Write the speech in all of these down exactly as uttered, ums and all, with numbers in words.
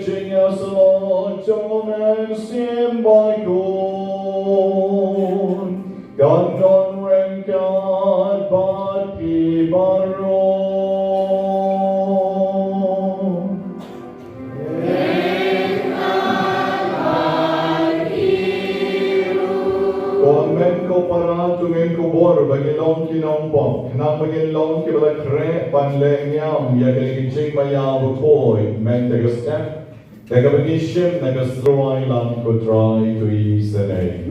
Jingïasyllok jong u Mynsiem Bakhuid kan don ryngkat bad phi baroh. Ko hynmen ko para, to ngin kubur ba ngin long ki nongpop, khnang ba ngin long kiba la khreh ban leh niam ïa kane ka jingmaïa bakhuid. Mynta ka step, da kaba ngi shim na ka sruwai lang, Ko Trai to isynei.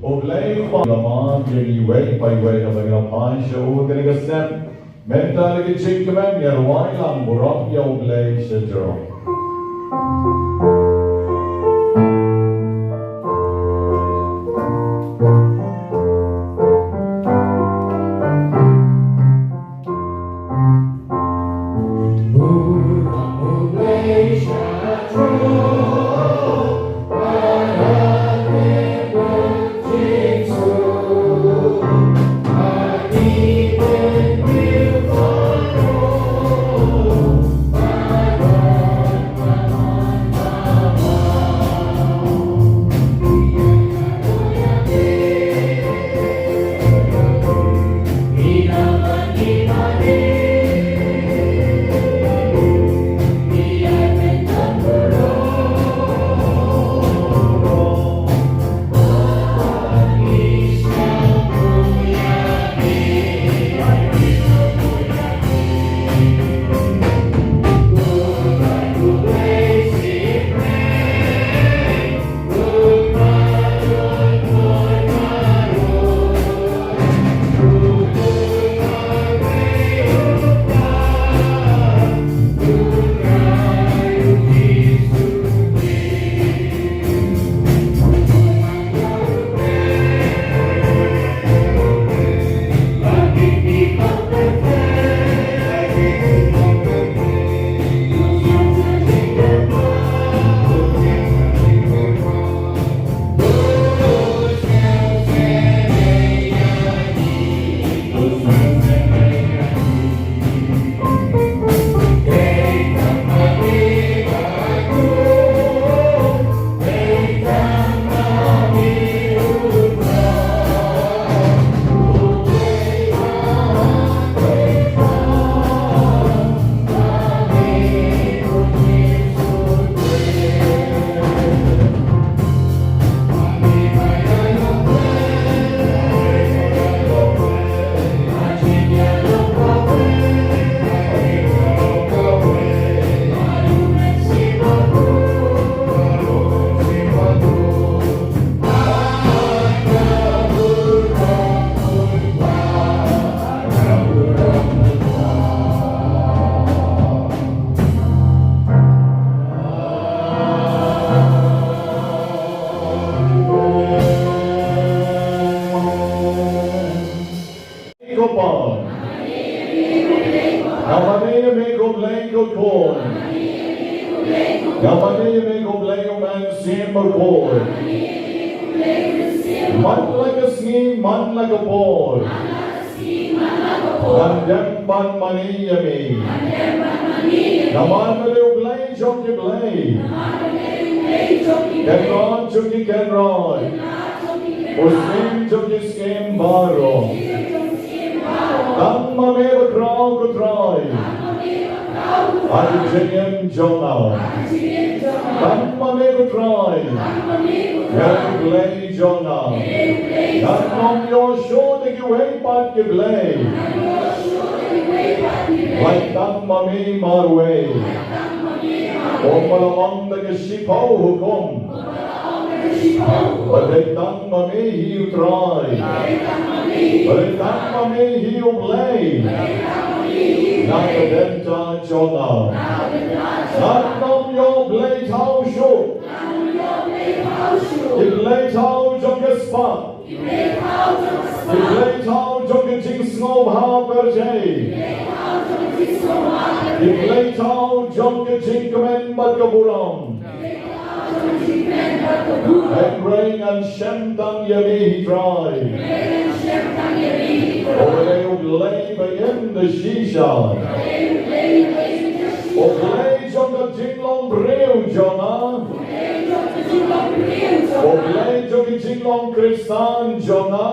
U Blei u kyrpad ïa ngi iwei pa iwei haba ngi la phai sha u ha kane ka step. Mynta da ka jingkmen ngin rwai lang burom ïa U Blei sha jrong. Ko Pa. Nga mane ïa me ko Blei ko Khun. Nga mane ïa me ko Blei u Mynsiem Bakhuid. Man la ka sngi, man la ka por, ngan dem ban mane ïa me. Namar me dei u Blei jong ki blei, Kynrad jong ki kynrad, u Syiem jong ki syiem baroh. Tang ma me ba khraw, ko Trai, ha ka jingim jong nga. Tang ma me, ko Trai, ïa ki blei jong nga. Ngan ym ïoh shuh da kiwei pat ki blei. Lait tang ma me marwei. Ym ba la ong da ka shiphew hukum. Ba dei tang ma me hi u Trai. Ba dei tang ma me hi u Blei. Na ka bynta jong nga. Ngan ym ïoh blei thaw shuh. Ki blei thaw jong ka spah. Ki blei thaw jong ka jingsngewbha pyrthei. Ki blei thaw jong ka jingkmen bad ka burom. Hynrei ngan shem tang ïa me hi Trai. U Blei, u Blei ba im da shisha. U Blei jong ka jinglong briew jong nga. U Blei jong ka jinglong Khristan jong nga.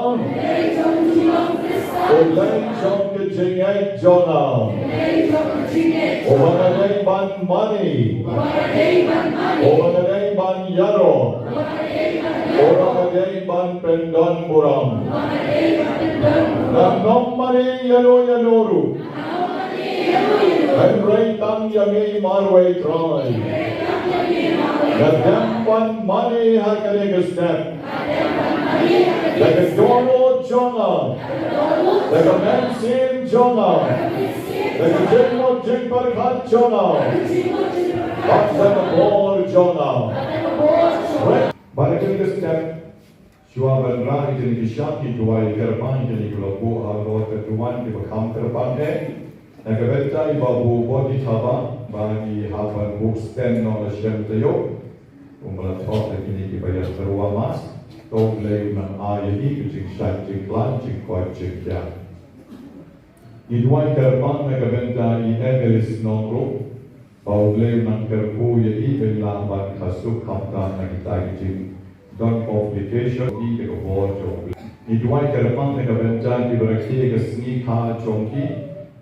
U Blei jong ka jingngeit jong nga. Uba nga dei ban mane. Uba nga dei ban ïaroh. Uba nga dei ban pyndon burom. Ngan ym mane ïano ïano ruh. Hynrei tang ïa me marwei Trai. Nga dem ban mane ha kane ka step. Da ka dohnud jong nga. Da ka mynsiem jong nga. Da ka jingmut jingpyrkhat jong nga. Bad da ka bor jong nga. Bad ha kane ka step. Shuwa ban rah ïa kine ki shap, ngi duwai kyrpang ïa kine kiba la buh halor ka duwan, kiba kham kyrpang eh. Na ka bynta i Babu Body Thaba ba ngi hap ban buh stand noh la shem taïew. Kumba la thoh da kine kiba ïa tyrwa mask. To U Blei un nang ai ïa ngi ka jingshait jingkhlaiñ, jingkoit jingkhiah. Ngi duwai kyrpang na ka bynta i Evangelist Nongrum, ba U Blei un nang kyrkhu ïa i ban lah ban kha suk khamtam na kita ki jingdon complication, i da ka bor jong U Blei. Ngi duwai kyrpang na ka bynta kiba rakhe ka sngi kha jong ki,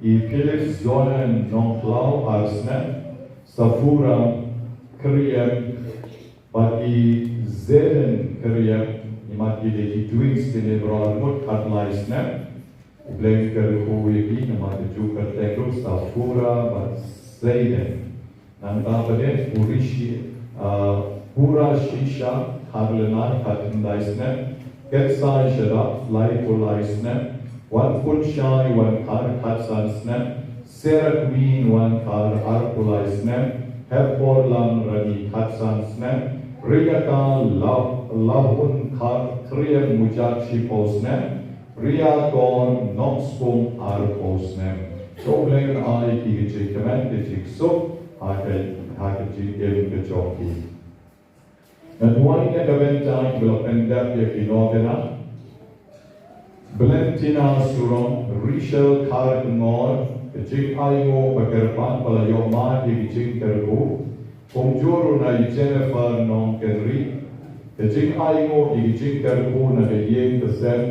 i Philip Zonen Nongkhlaw ar snem, Safura Kyriem, bad i Zeden Kyriem, i mat ki dei ki twins kine baroh arngut khatlai snem. U Blei un kyrkhu ïa ki namar ka juk kyrteng ruh Safura bad Zeden. Nangta pat dei u Rishi, ah, Pura Shisha, khatlai khatkhyndai snem. Ketsai Shadap, laiphew lai snem. Wanpun Shai Wankhar, khatsan snem. Sarah Queen Wankhar, arphew lai snem. Hepborlang Rani, khatsan snem. Rikaka Lah-, Lahun Khar, Kriang Mujak, shiphew snem. Ria Kor Nongspung, arphew snem. To U Blei un ai ki ka jingkmen ka jingsuk ha ka, ha ka jingim ka jong ki. Nga duwai na ka bynta kiba la pyndep ïa ki nongkynnoh. Valentina Surong, Rachel Kharkongor, ka jingainguh ba kyrpang ba la ïoh mad ïa ka jingkyrkhu. Kumjuh ruh na i Jennifer Nongkynrih, ka jingainguh ïa ka jingkyrkhu na ka ïing ka sem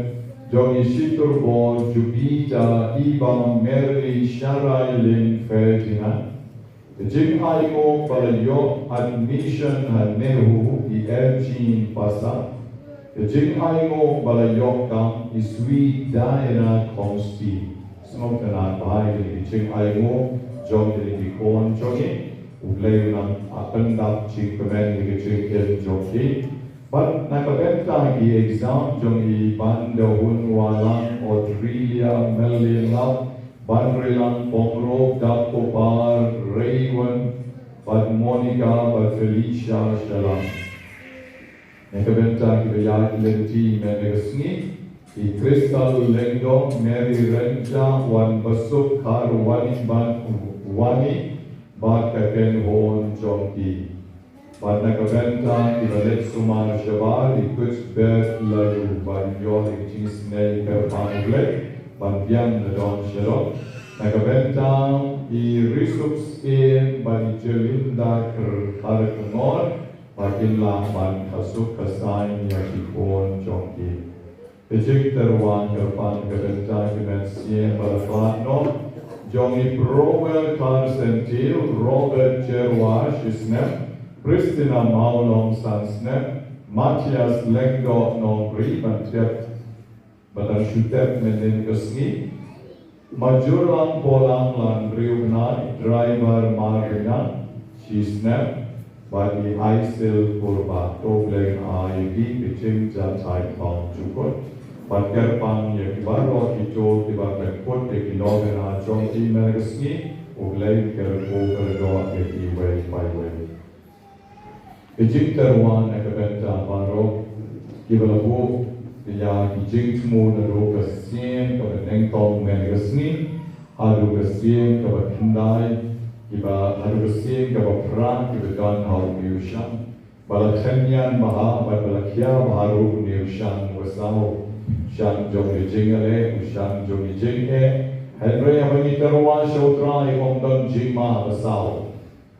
jong i Shiturbor Jupiter Ibam Mary Sharai Lynn Ferdinand. Ka jingainguh ba la ïoh admission ha NEHU i Elgin Pasa. Ka jingainguh ba la ïoh kam i Sweet Diana Kongsti. Sngewtynnat bha ïa kine ki jingainguh jong kine ki khun jong ngi. U Blei un nang pyndap jingkmen ïa ki jingim jong ki. Bad na ka bynta ki exam jong i Bandahun Walang, Aurelia Melin Lap, Banrilang Pongrok, Dapkopar Raywan, bad Monica bad Felicia Shalang. Na ka bynta kiba ïaid lynti mynta ka sngi, i Crystal Lyngdoh, Mary Rynta, Wanbasuk Kharwani bad Wani bad ka kynhun jong ki. Bad na ka bynta kiba leit sumar shabar, i Kuthbert Laloo, ban ïoh ïa ka jingisynei kyrpang U Blei ban biang na don sha don. Na ka bynta i Risuk Syiem bad i Jelinda Kharkongor, ba kin lah ban kha suk kha saiñ ïa ki khun jong ki. Ka jingtyrwa kyrpang ka bynta ki mynsiem ba la khlad noh jong i Prowell Kharsyntiew, Robert Cherwa, shi snem, Christina Mawlong, san snem, Matthias Lyngdoh, Nongri, ban tep, ba dang shu tep mynhynnin ka sngi. Majurlang Polang Langriu Bnai, driver Mar Bnai, shi snep, bad i Aisil Purba, to Blei ai ki biching jatai pang jukut, bad kyrpang ïa ki baroh kito kiba pynput ïa ki nongïalam jong ki mynta ka sngi, U Blei kyrkhu kyrdoh ïa ki wei pa wei. Ka jingtyrwa na ka bynta baroh kiba la buh ïa ki jingthmu naduh ka sien kaba nyngkong mynta ka sngi haduh ka sien kaba khyndai, kiba haduh ka sien kaba phra kiba don ha u Niushang. Ba la thynnian bha bad ba la khia bha ruh u Niushang ba saw. Shang jong ki jingeh, u shang jong ki jingeh. Hynrei haba ngi tyrwa sha U Trai ym don jingma ba saw.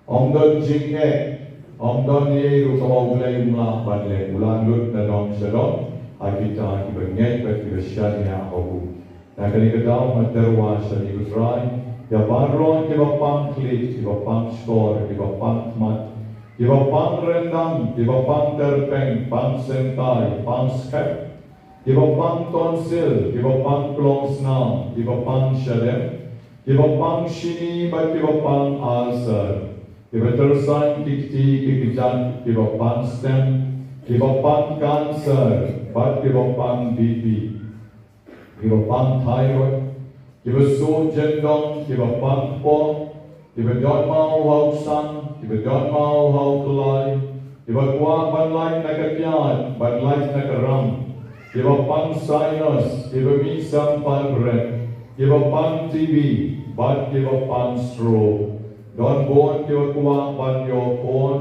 Ym don jingeh, ym don ei ruh kaba U Blei um lah ban leh, u la lut na dong sha dong, ha kita kiba ngeit bad kiba shaniah ha u. Na kane ka daw nga tyrwa sha U Trai ïa baroh kiba pang khlieh, kiba pang shkor, kiba pang khmat, kiba pang ryndang, kiba pang tyrpeng, pang sengtai, pang skep, kiba pang tonsil, kiba pang klongsnam, kiba pang shadem, kiba pang shini bad kiba pang ulcer, kiba tyrsaiñ ki kti ki kjat, kiba pang stent, kiba pang cancer bad kiba pang B P, kiba pang thyroid, kiba suh jyndong, kiba pang kpoh, kiba don maw ha u ksan, kiba don maw ha u klai, kiba kwah ban lait na ka kjat, ban lait na ka ram, kiba pang sinus, kiba mih sem pat bret, kiba pang T B, bad kiba pang stroke. Don bun kiba kwah ban ïoh khun,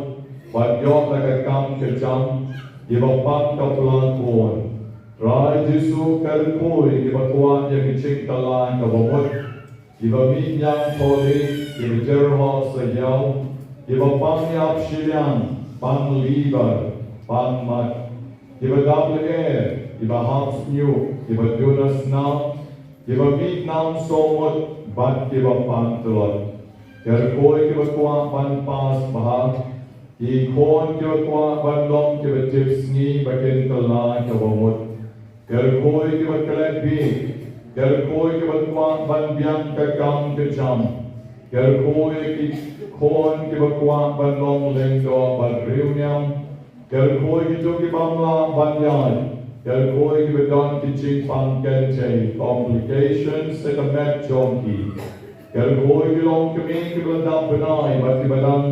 ban ïoh na ka kam ka jam, kiba pang ka pla khun. Trai Jisu, kyrkhu ïa kiba kwah ïa ka jingkylla kaba mut, kiba mih ñiangthohdieng, kiba jyrhoh sahiaw, kiba pang ïap shiliang, pang liver, pang mat, kiba dap lyer, kiba hap shñiuh, kiba duna snam, kiba mih nam sawmut bad kiba pang tlot. Kyrkhu ïa kiba kwah ban pass bha, ki khun kiba kwah ban long kiba tipsngi ba kin kylla kaba mut. Kyrkhu ïa kiba klet bieit, kyrkhu ïa kiba kwah ban biang ka kam ka jam, kyrkhu ïa ki khun kiba kwah ban long lyngdoh bad riewniam, kyrkhu ïa kito ki bym lah ban ïaid, kyrkhu ïa kiba don ki jingpang kynthei, complications, ha ka met jong ki. Kyrkhu ïa ki longkmie kiba la dap bnai bad kiba dang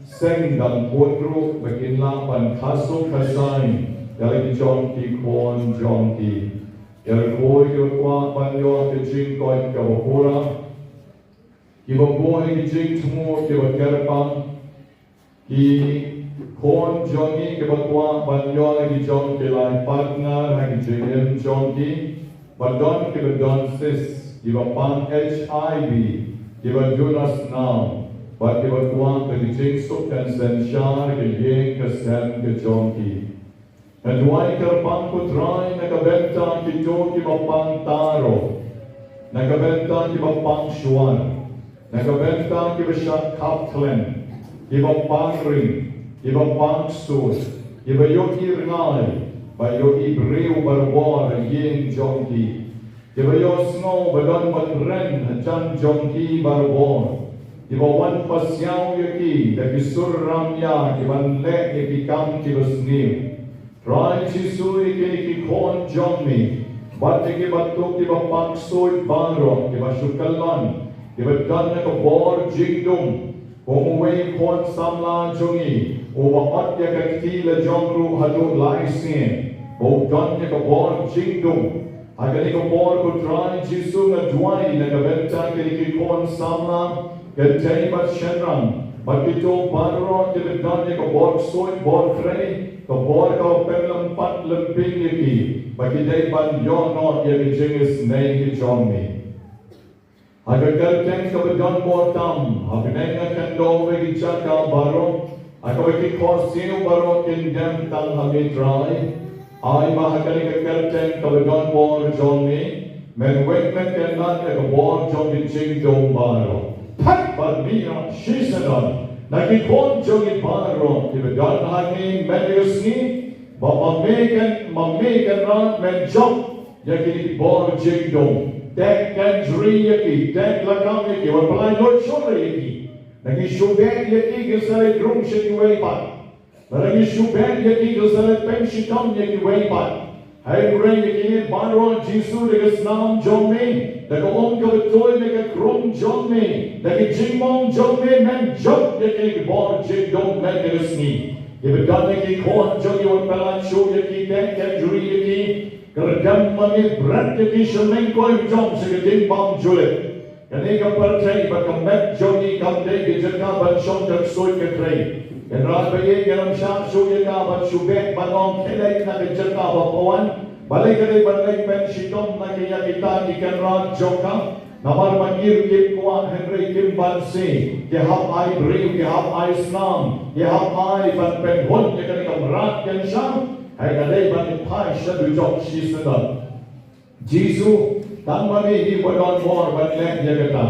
seng dang pun ruh ba kin lah ban kha suk kha saiñ ïa la ki jong ki khun jong ki. Kyrkhu ïa kiba kwah ban ïoh ka jingkoit kaba pura, kiba buh ïa ki jingthmu kiba kyrpang, ki khun jong ngi kiba kwah ban ïoh ïa ki jong ki life partner ha ki jingim jong ki, ba don kiba don cyst, kiba pang H I V, kiba duna snam, bad kiba kwah ka jingsuk kan synshar ka ïing ka sem ka jong ki. Nga duwai kyrpang, ko Trai, na ka bynta kito kiba pang taro, na ka bynta kiba pang shuwar, na ka bynta kiba shah khap khlem, kiba pang ring, kiba pang ksuid, kiba ïohi rngai, ba ïohi briew barabor ha ïing jong ki. Kiba ïohsngew ba don ba kren hajan jong ki barabor. Kiba wan pasiaw ïa ki da ki sur ramïa kiban leh ïa ki kam kiba sniew. Trai Jisu, ïa kine ki khun jong me bad ïa kiba tuk kiba pang ksuid baroh kiba shu kyllon kiba don ïa ka bor jingdum. Kum uwei u khun samla jong ngi uba ot ïa ka kti la jong ruh haduh lai sien, ba u don ïa ka bor jingdum. Ha kane ka por, ko Trai Jisu, nga duwai na ka bynta kine ki khun samla, kynthei bad shynrang, bad kito baroh kiba don ïa ka bor ksuid bor trei, ka bor kaba pynlong pat lem pyn ïa ki ba ki dei ban ïoh noh ïa ka jingisynei ka jong me. Ha ka kyrteng kaba don bor tam, ha bneng, ha khyndew bad ki jaka baroh, ha kaba ki khohsiew baroh kin dem tang ha me Trai. Ai ba ha kane ka kyrteng kaba don bor jong me, men weng men kyndat ïa ka bor jong ki jingdum baroh. Peit bad mih noh shisha don na ki khun jong me baroh kiba don hangne mynta ka sngi, ba ma me kan, ma me kan rat men jop ïa kine ki bor jingdum. Teh ka jri ïa ki, teh lakam ïa ki, wat pynlait lut shuh ïa ki. Lada ngi shu beh ïa ki, ki sa leit rung sha kiwei pat. Lada ngi shu beh ïa ki, ki sa leit pynshitong ïa kiwei pat. Hynrei ïa kine baroh Jisu da ka snam jong me, da ka um kaba tuid na ka khrum jong me, da ka jingmong jong me, men jop ïa kine ki bor jingdum mynta ka sngi. Kiba don ha ki khun jong ngi, wat pynlait shuh ïa ki, teh ka jri ïa ki. Kyrdem ma me, bret ïa ki sha mengkoh jong, sha ka jingbymjulip. Kane ka pyrthei bad ka met jong ngi kam dei ka jaka ban shong ka ksuid ka khrei. Kynrad ba ïeit, ngam shah shuh ïa ka ban shu beh ban ong khie leit na ka jaka ba pha wan. Balei ka dei ban leit pynshitom na ka ïa kita ki kynrad jong ka? Namar ba ngi ruh kim kwah, hynrei kim banse. Ki hap ai briew, ki hap ai snam, ki hap ai ban pynhun ïa kane ka mrad kynshah. Hynrei ka dei ban phai sha dujok shisyndon. Jisu, tang ma me hi ba don bor ban leh ïa kata.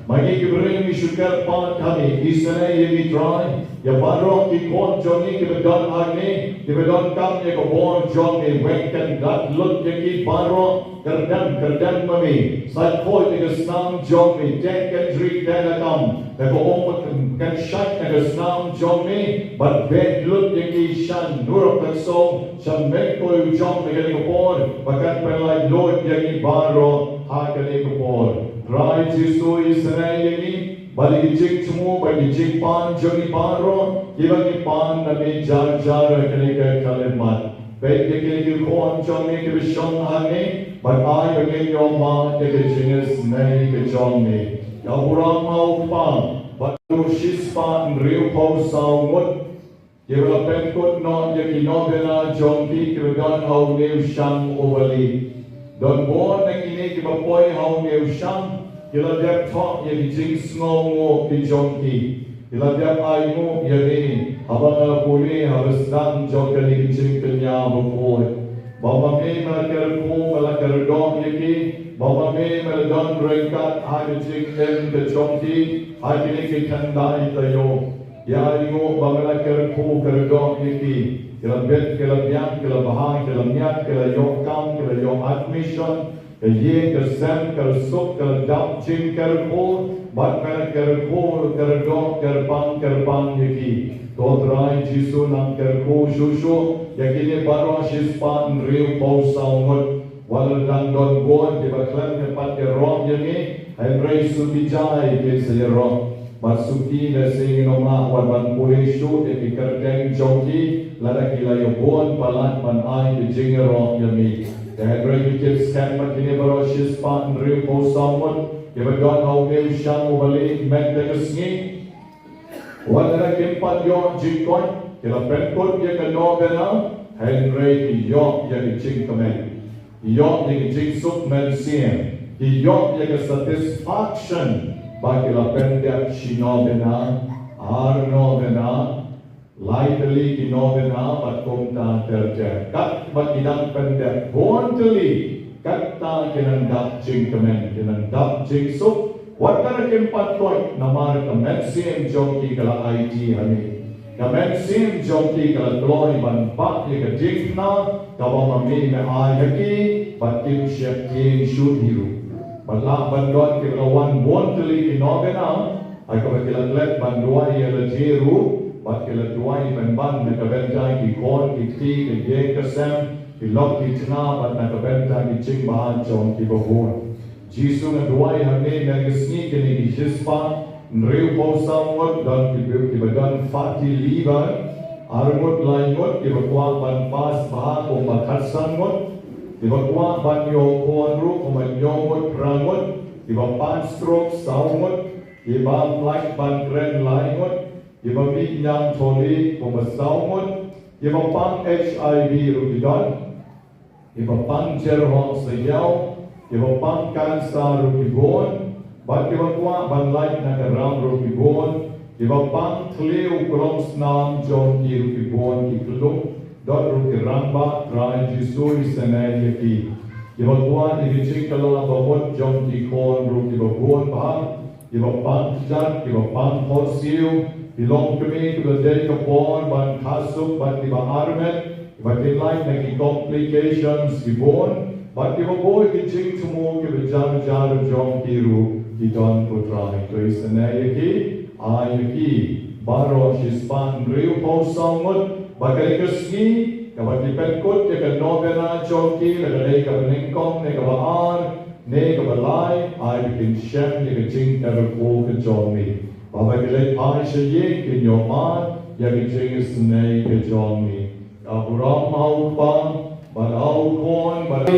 Ma ngi ki briew ngi shu kyrpad ha me, isynei ïa ngi Trai, ïa baroh ki khun jong ngi kiba don hangne, kiba donkam ïa ka bor jong me, weng kyndat lut ïa ki baroh, kyrdem, kyrdem ma me, sa khuid ïa ka snam jong me, teh ka jri, teh lakam, da ka um kan shait na ka snam jong me, bad beh lut ïa ki sha nurok ka song, sha mengkoh jong me kane ka por, ba kan pynlait lut ïa ki baroh ha kane ka por. Trai Jisu, isynei ïa ngi, bad ïa ki jingthmu, bad ïa ki jingpan jong ngi baroh, kiba ngi pan na me jar jar ha kane ka khyllipmat. Peit ïa kine ki khun jong me kiba shong hangne, bad ai ba ngin ïoh mad ïa ka jingisynei ka jong me. Ïa u Kpa, bad u shispah hynriewphew saw ngut, kiba la pynkut noh ïa ki nobena jong ki kiba don ha une u shang uba lieh. Don bun na kine kiba poi ha une u shang, ki la dep thoh ïa ki jingsngewnguh ki jong ki. Ki la dep ainguh ïa me, haba nga la pule ha ba sdang jong kane ka jingkñia bakhuid. Ba ma me me la kyrkhu, me la kyrdoh ïa ki, ba ma me me la don ryngkat ha ka jingim ka jong ki, ha kine ki khyndai taïew. Ïa ainguh ba me la kyrkhu kyrdoh ïa ki. Ki la bit, ki la biang, ki la bha, ki la miat, ki la ïoh kam, ki la ïoh admission. Ka ïing ka sem ka la suk ka la dap jingkyrkhu, bad me la kyrkhu kyrdoh kyrpang kyrpang ïa ki. To Trai Jisu nang kyrkhu shuh shuh ïa kine baroh shispah hynriewphew saw ngut. Wat la dang don bun kiba khlem ïa pat ïaroh ïa me, hynrei suki jai kin sa ïaroh. Bad suki lehse ngin ym lah wat ban pule shuh ïa ki kyrteng jong ki, lada ki la ïa bun palat ban ai ki jingïaroh ïa me. Te hynrei ngi tip skhem ba kine baroh shispah hynriewphew saw ngut kiba don ha une u shang uba lieh mynta ka sngi, wat lada kim pat ïoh jingkoit, ki la pynkut ïa ka nobena, hynrei ki ïoh ïa ka jingkmen. Ki ïoh ïa ka jingsuk mynsiem, ki ïoh ïa ka satisfaction ba ki la pyndep shi nobena, ar nobena, lai tylli ki nobena bad kumta ter ter. Katba ki dang pyndep bun tylli, kata ki nang dap jingkmen, ki nang dap jingsuk. Wat lada kim pat koit, namar ka mynsiem jong ki ka la aiti ha me. Ka mynsiem jong ki ka la kloi ban pah ïa ka diengphna kaba ma me me ai ha ki, bad kim sheptieng shuh hi ruh. Bad lah ban don kiba la wan bun tylli ki nobena, ha kaba ki la klet ban duwai ïa lade ruh, bad ki la duwai pynban na ka bynta ki khun ki kti, ka ïing ka sem, ki lok ki tnga, bad na ka bynta ki jingbha jong kiba bun. Jisu, nga duwai hangne mynta ka sngi kine ki shispah hynriewphew saw ngut, don kiba, kiba don fatty liver, ar ngut lai ngut kiba kwah ban pass bha kumba khatsan ngut, kiba kwah ban ïoh khun ruh kumba hynñiew ngut phra ngut, kiba pan stroke saw ngut, kiba pynlait ban kren lai ngut, kiba mih ñiang thuli kumba saw ngut, kiba pang HIV ruh ki don. Kiba pang jer hok saïaw, kiba pang cancer ruh ki bun, bad kiba kwah ban lait na ka ram ruh ki bun, kiba pang thliew klong snam jong ki ruh ki bun, ki khlung, don ruh ki rangbah, Trai Jisu isynei ïa ki. Kiba kwah ïa ki jingkylla ba mut jong ki khun ruh kiba bun bha, kiba pang kjat, kiba pang khohsiew, ki longkmie kiba dei ka por ban kha suk bad kiba armet, kiba kin lait na ki complications ki bun, Bad kiba bun ki jingthmu kiba jar jar jong ki ruh ki don, ko Trai. To isynei ïa ki, ai ïa ki baroh shispah hynriewphew saw ngut, ba ka dei ka sngi kaba ki pynkut ïa ka novena jong ki, lada ka dei kaba nyngkong ne kaba ar ne kaba lai, ai ba kin shem ïa ka jingkyrkhu ka jong me. Ba haba ki leit phai sha ïing kin ïoh mad ïa ka jingisynei ka jong me. Ka burom ha u Kpa bad ha u Khun bad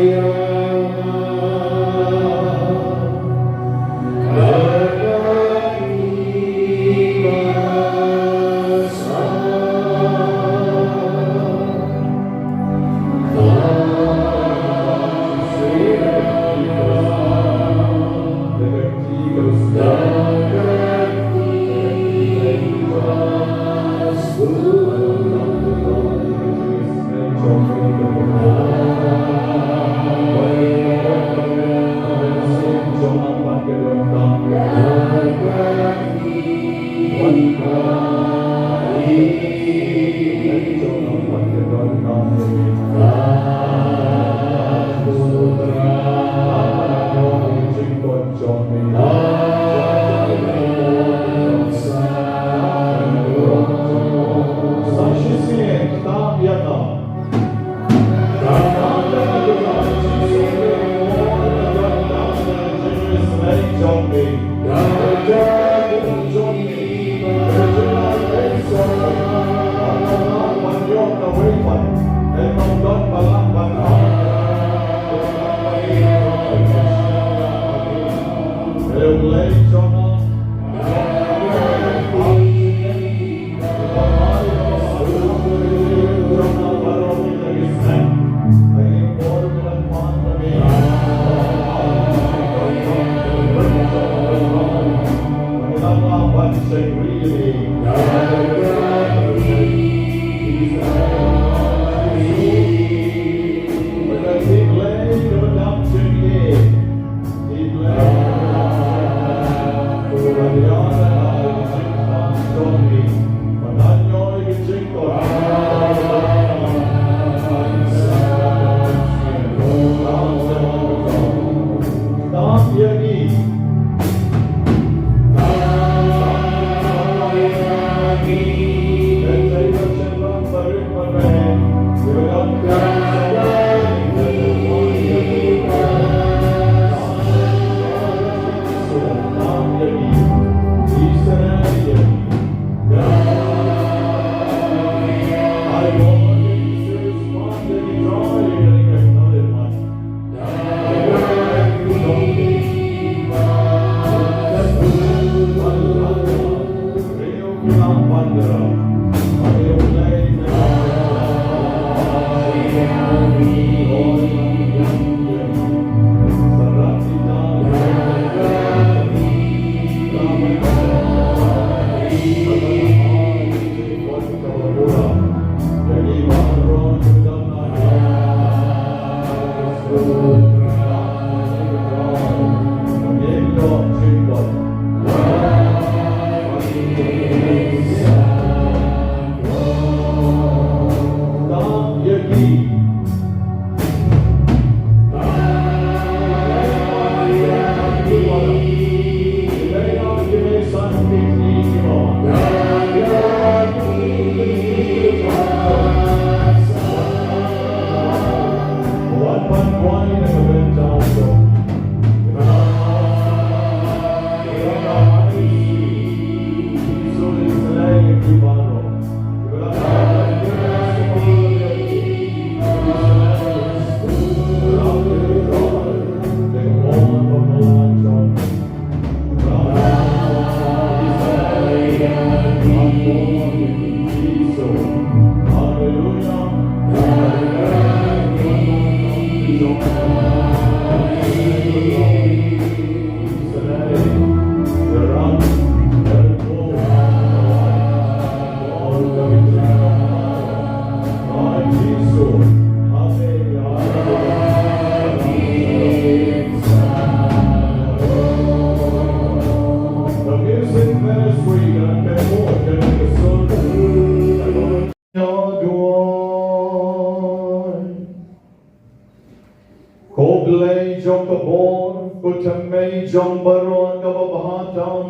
Thymmei jong baroh kaba bha tam,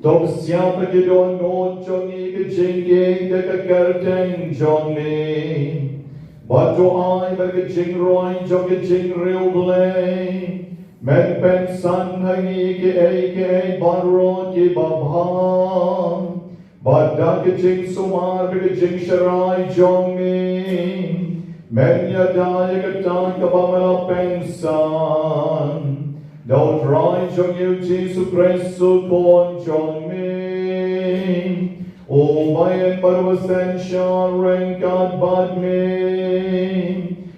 to pynsiap ha ki dohnud jong ngi ka jingïeit da ka kyrteng jong me. Bad to ai ba ka jingroi jong ka jingriewblei men pynsan ha ngi kiei kiei baroh kiba bha. Bad da ka jingsumar bad ka jingsharai jong me, men ïada ïa kata kaba me la pynsan. Da U Trai jong ngi U Jisu Khrist U Khun jong me, uba ïeit bad uba synshar ryngkat bad me.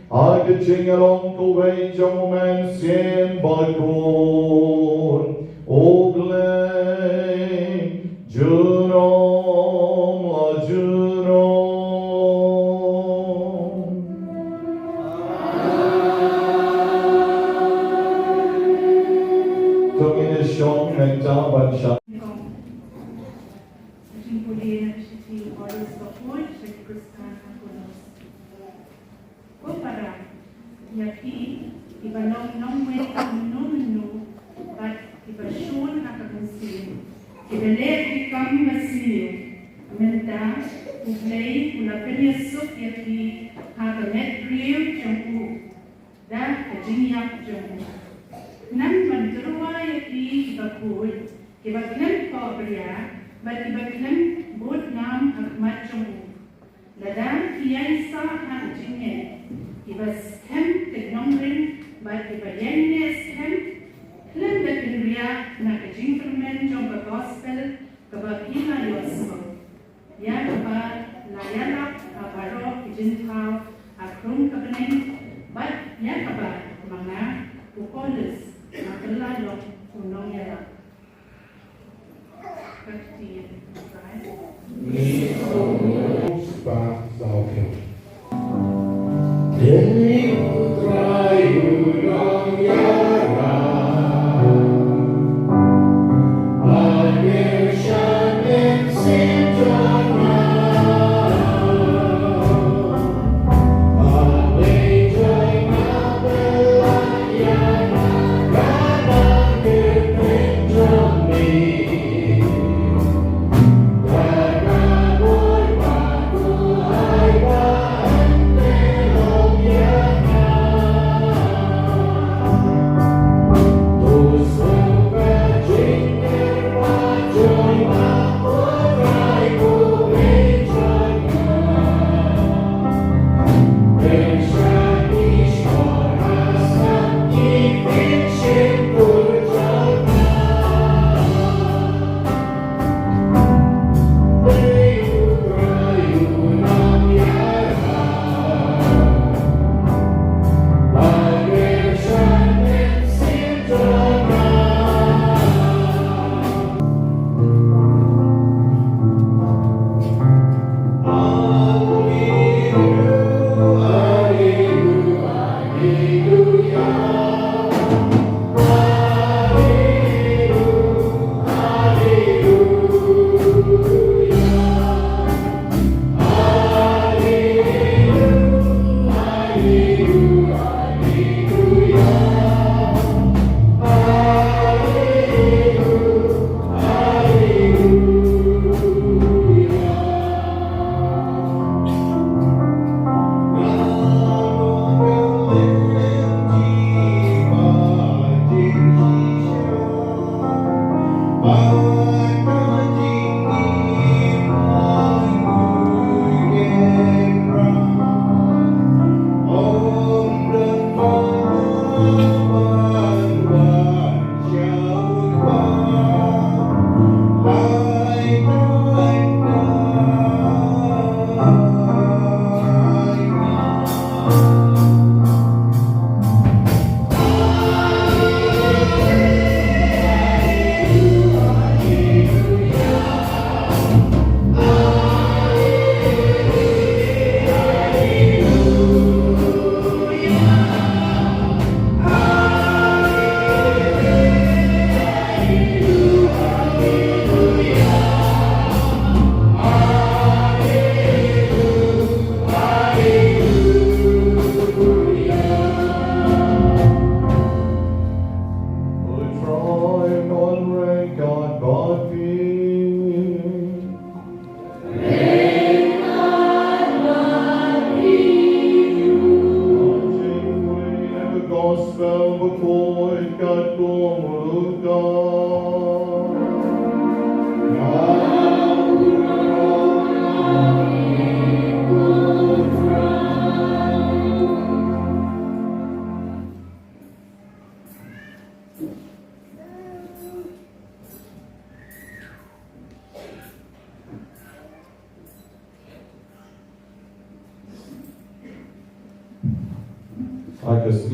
Ha ka jingïalong kawei jong U Mynsiem Bakhuid, U Blei junom la junom. To ngin ïa shong mynta ban shah. Ka jingpule na ka shithi u Paulus bakhuid sha ki Khristan ha Kolos. Ko para, ïa phi kiba long nongwei mynno mynno bad kiba shun ha ka mynsiem, kiba leh ki kam basniew, mynta U Blei u la pynïasuk ïa phi ha ka met briew jong u da ka jingïap jong u. Nang ban tyrwa ïa phi kiba khuid, kiba khlem kohnguh bad kiba khlem bud ngam ha khmat jong u. Lada ki ïaisah ha ka jingngeit, kiba skhem ki nongrim bad kiba ïaineh skhem, khlem da kynriah na ka jingkyrmen jong ka gospel kaba phi la ïohsngew, ïa kaba la ïalap ha baroh ki jingthaw ha khrum ka bneng, bad ïa kaba ma nga u Paulus nga kylla long u nongïalap.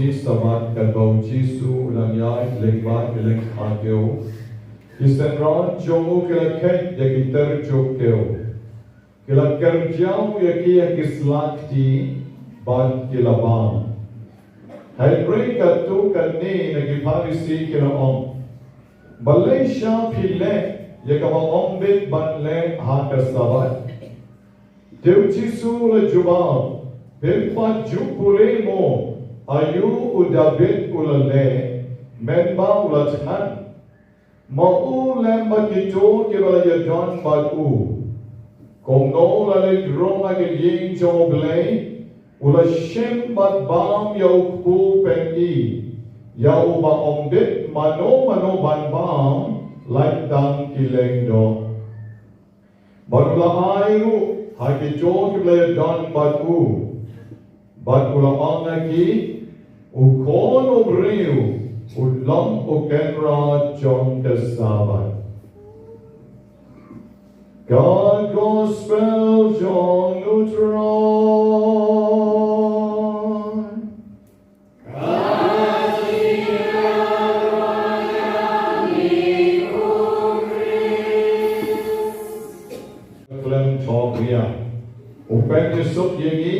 Sabbath katba u Jisu u dang ïaid lyngba ki lyngkha kiew, ki synran jong u ki la kheit ïa ki tyrjuk kiew. Ki la kyrjaw ïa ki ha ki sla kti bad ki la bam. Hynrei katto katne na ki Pharisi ki la ong, balei sha phi leh ïa kaba ym bit ban leh ha ka Sabbath? Te u Jisu u la jubab, phim pat ju pule mo aïu u Dabid u la leh, mynba u la thngan? Ma u lem bad kito kiba la ïadon bad u. Kumno u la leit rung ha ka ïing jong U Blei, u la shim bad bam ïa u kpu pyni, ïa uba ym bit mano mano ban bam, lait tang ki lyngdoh. Bad u la ai ruh ha kito kiba la ïadon bad u. Bad u la ong ha ki, u Khun u briew u long u kynrad jong ka Sabbath. Ka gospel jong u Trai. Khlem thohbria. U pynïasuk ïa ngi,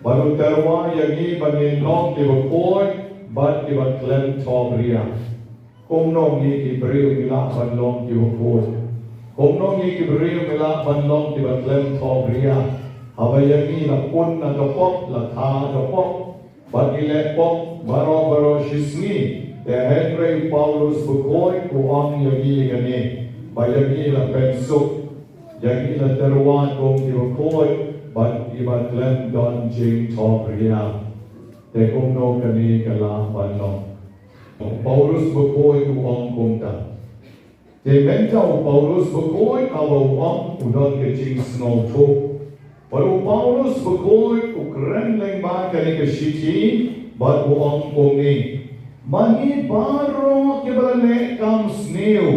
bad u tyrwa ïa ngi, ban ïalong kiba khuid, bad kiba khlem thohbria. Kumno ngi ki briew ngi lah ban long kiba khuid? Kumno ngi ki briew ngi lah ban long kiba khlem thohbria? Haba ïa ngi la pun na ka pop, la kha ka pop, bad ngi leh pop baroh baroh shi sngi. Te hynrei u Paulus bakhuid u ong ïa ngi ïa kane, ba ïa ngi la pynsuk, ïa ngi la tyrwa kum kiba khuid bad kiba khlem don jingthohbria. Te kumno kane ka lah ban long? U Paulus bakhuid u ong kumta. Te mynta u Paulus bakhuid haba u ong u don ka jingsngewthuh. Bad u Paulus bakhuid u kren lyngba kane ka shithi bad u ong kumne. Ma ngi baroh kiba la leh kam sniew.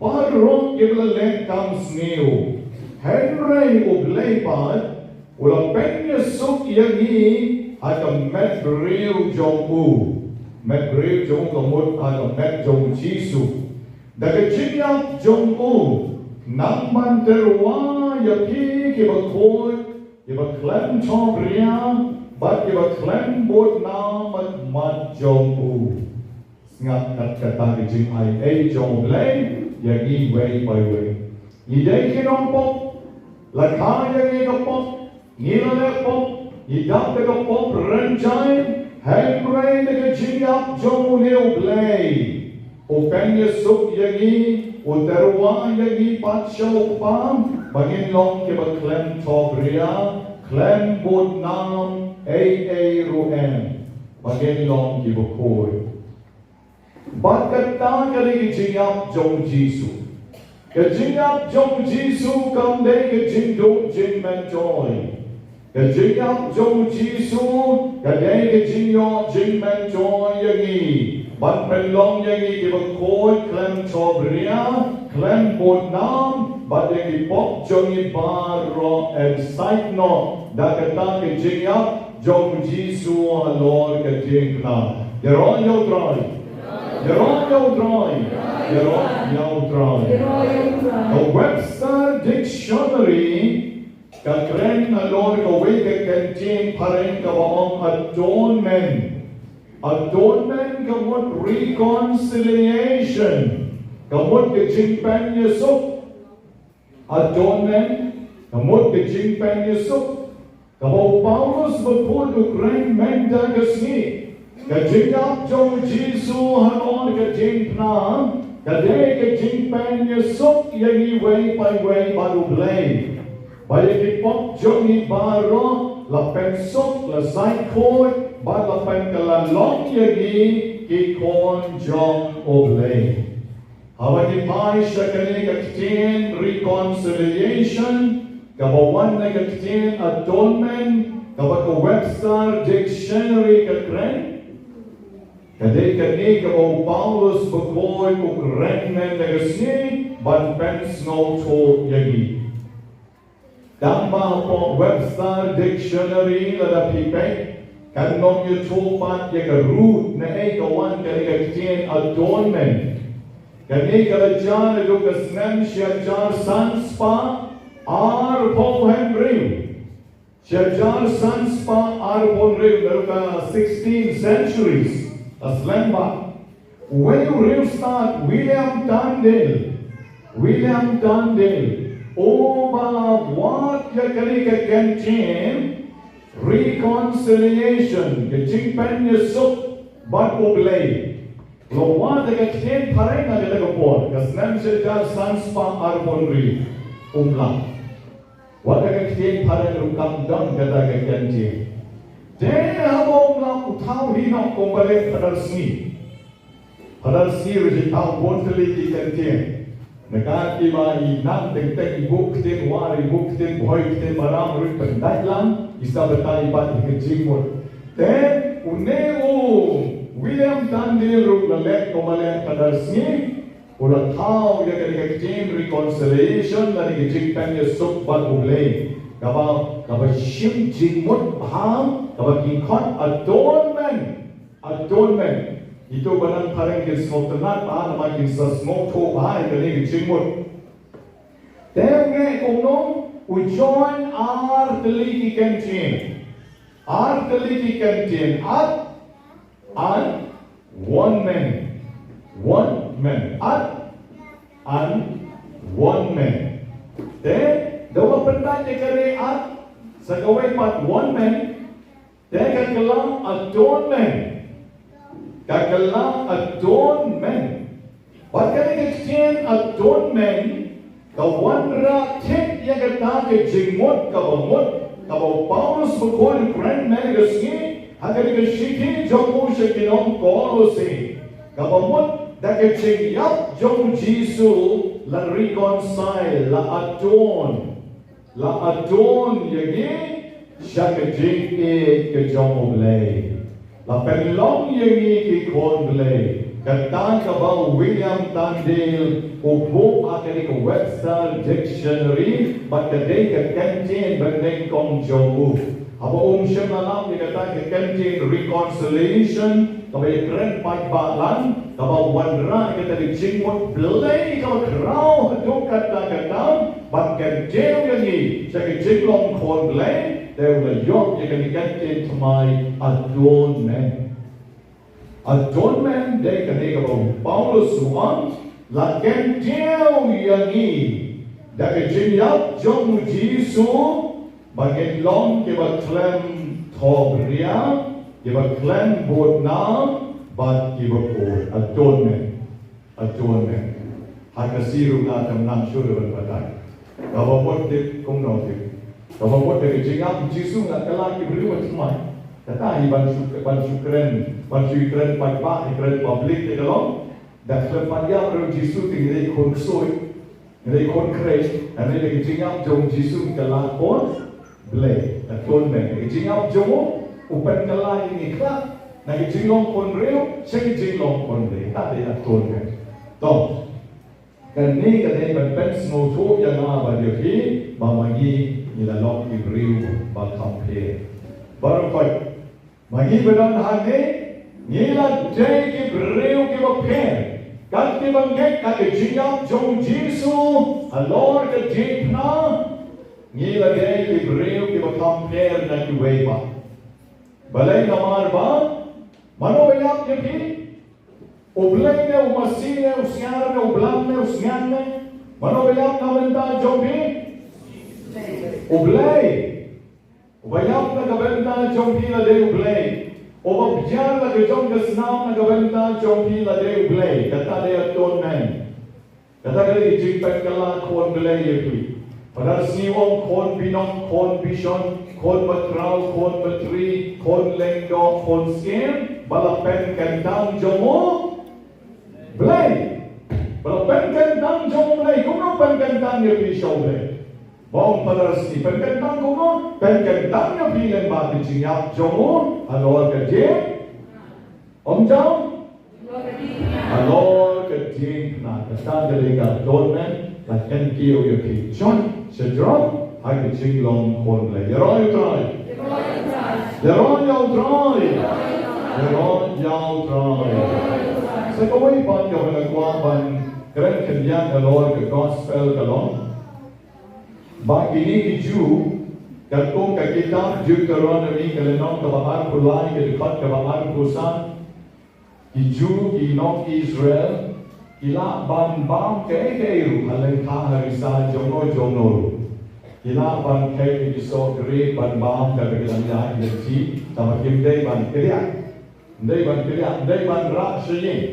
Baroh kiba la leh kam sniew. Hynrei U Blei pat u la pynïasuk ïa ngi ha ka met briew jong u. Met briew jong u ka mut ha ka met jong u Jisu. Da ka jingïap jong u, nang ban tyrwa ïa phi kiba khuid, kiba khlem thohbria, bad kiba khlem bud nam ha khmat jong u. Sngap kat kata ka jingai ei jong U Blei ïa ngi wei pa wei. Ngi dei ki nongpop, la kha ïa ngi ka pop, ngi la leh pop, ngi dap da ka pop rynjai, hynrei da ka jingïap jong une U Blei u pynïasuk ïa ngi, u tyrwa ïa ngi pat sha u Kpa, ba ngin long kiba khlem thohbria, khlem bud nam ei ei ruh em, ba ngin long kiba khuid. Bad kata ka dei ka jingïap jong u Jisu. Ka jingïap jong u Jisu kam dei ka jingduh jingmyntoi. Ka jingïap jong u Jisu ka dei ka jingïoh jingmyntoi ïa ngi ban pynlong ïa ngi kiba khuid khlem thohbria, khlem bud nam, bad ïa ki pop jong ngi baroh yn sait noh da kata ka jingïap jong u Jisu halor ka diengphna. Ïaroh ïa u Trai. Ïaroh ïa u Trai. Ïaroh ïa u Trai. Ka Webster Dictionary ka kren halor kawei ka kyntien phareng kaba ong atonement. Atonement ka mut reconciliation. Ka mut ka jingpynïasuk. Atonement ka mut ka jingpynïasuk. Kaba u Paulus bakhuid u kren mynta ka sngi. Ka jingïap jong u Jisu halor ka diengphna ka dei ka jingpynïasuk ïa ngi wei pa wei bad U Blei. Ba ïa ki pop jong ngi baroh la pynsuk, la sait khuid bad la pynkylla long ïa ngi ki khun jong U Blei. Haba ngi phai sha kane ka ktien reconciliation, kaba wan na ka ktien atonement, kaba ka Webster Dictionary ka kren, ka dei kane kaba u Paulus bakhuid u kren mynta ka sngi ban pynsngewthuh ïa ngi. Tangba hapoh Webster Dictionary lada phi peit, Kan ym ïathuh pat ïa ka root naei ka wan kane ka ktien atonement. Kane ka la jar naduh ka snem shi hajar san spah arphew hynriew. Shi hajar san spah arphew hynriew, naduh ka sixteen centuries. Ka slem bha. Uwei u riewstad, William Tyndale. William Tyndale. Uba la wad ïa kane ka ktien reconciliation, ka jingpynïasuk bad U Blei. La wad ïa ka ktien phareng ha kata ka por, ka snem shi hajar san spah arphew hynriew. Um lah. Wat ka ktien phareng ruh kam don kata ka ktien. Te haba um lah u thaw hi noh kumba leh Phadar Sngi. Phadar Sngi ruh i thaw bun tylli ki ktien. Naka kiba i nang teng teng i buh ktien War, i buh ktien Bhoi, ktien Maram ruh pyndait lang, i sa batai bad i ka jingmut. Te une u William Tyndale ruh la leh kumba leh Phadar Sngi. U la thaw ïa kane ka ktien reconciliation lane ka jingpynïasuk bad U Blei. Kaba, kaba shim jingmut bha, kaba ki khot atonement. Atonement. Ito ba nang phareng kin sngewtynnat bha, namar kin sa sngewthuh bha ïa kane ka jingmut. Te u ngi kumno, u join ar tylli ki ktien. Ar tylli ki ktien. At, and, one man. One man. At, and, one man. Te, da uba pyndait ïa kane at, sa kawei pat one man, te ka kylla atonement. Ka kylla atonement. Bad kane ka ktien atonement, ka wanrah thied ïa kata ka jingmut kaba mut, kaba u Paulus bakhuid u kren mynne ka sngi, ha kane ka shithi jong u sha ki nong Kolosi. Kaba mut, da ka jingïap jong u Jisu la reconcile, la atone. La atone ïa ngi sha ka jingïeit ka jong U Blei. La pynlong ïa ngi ki khun Blei. Kata kaba u William Tyndale u buh ha kane ka Webster Dictionary, bad ka dei ka ktien banyngkong jong u. Haba um shym la lap ïa kata ka ktien reconciliation, kaba ïakren paidbah lang, kaba wanrah ïa kata ka jingmut Blei kaba khraw haduh katta katta, ban kyntiew ïa ngi sha ka jinglong khun Blei, te u la ïoh ïa kane ka ktien thymmai atonement. Atonement dei kane kaba u Paulus u ong, la kyntiew ïa ngi da ka jingïap jong u Jisu, ba ngin long kiba khlem thohbria, kiba khlem bud nam, bad kiba khuid. Atonement. Atonement. Ha ka Khasi ruh nga tang nang shuh ban batai. Kaba mut tip kumno tip. Kaba mut da ka jingïap u Jisu nga kylla ki briew ba thymmai. Kata hi ban shu, ban shu kren, ban shu kren paidbah, kren public te ka long. Da khlem pat ïap ruh u Jisu te ngi dei khun ksuid. Ngi dei khun Khrist, hynrei da ka jingïap jong u Jisu ngi kylla khun Blei, atonement. Da ka jingïap jong u, u pynkylla ïa ngi khlak na ka jinglong khun briew sha ka jinglong khun Blei. Kata dei atonement. To, kane ka dei ban pynsngewthuh ïa nga bad ïa phi ba ma ngi ngi la long ki briew ba kham pher. Baroh khoit, ma ngi ba don hangne, ngi la dei ki briew kiba pher. Kat kiba ngeit ha ka jingïap jong u Jisu halor ka diengphna, ngi la dei ki briew kiba kham pher na kiwei pat. Balei? Namar ba mano ba ïap ïa phi? U Blei ne, u masi ne, u sniar ne, u blang ne, u sniang ne? Mano ba ïap na bynta jong phi? U Blei. Uba ïap na ka bynta jong phi la dei U Blei. Uba biang la ka jong ka snam na ka bynta jong phi la dei U Blei. Kata dei atonement. Kata ka dei ka jingpynkylla khun Blei ïa phi. Phadar Sngi u ong khun binong, khun bishon, khun bakhraw, khun batri, khun lyngdoh, khun skhem, ba la pynkyntang jong U Blei. Ba la pynkyntang jong U Blei. Kumno pynkyntang ïa phi sha U Blei? Ba ong Phadar Sngi, pynkyntang kumno? Pynkyntang ïa phi lyngba ka jingïap jong u halor ka dieng. Ong jong? Halor ka diengphna. Kata ka dei ka atonement, la kyntiew ïa phi. Jon, sha jrong ha ka jinglong khun Blei. Ïaroh ïa U Trai. Ïaroh ïa U Trai. Ïaroh ïa U Trai. Sa kawei pat kaba nga kwah ban kren khyndiat halor ka gospel ka long ba kine ki Jiw, katkum ka kitab Deuteronomi ka lynnong kaba arphew lai ka dkhot kaba arphew san, ki Jiw, ki nong Israel, ki lah ban bam kaei kaei ruh, ha lyngkha ha risa jong no jong no ruh. Ki lah ban kheit ïa ki soh grape ban bam, kata ki dang ïaid lynti, tangba kim dei ban kdiah. Ym dei ban kdiah, ym dei ban rah sha ïing.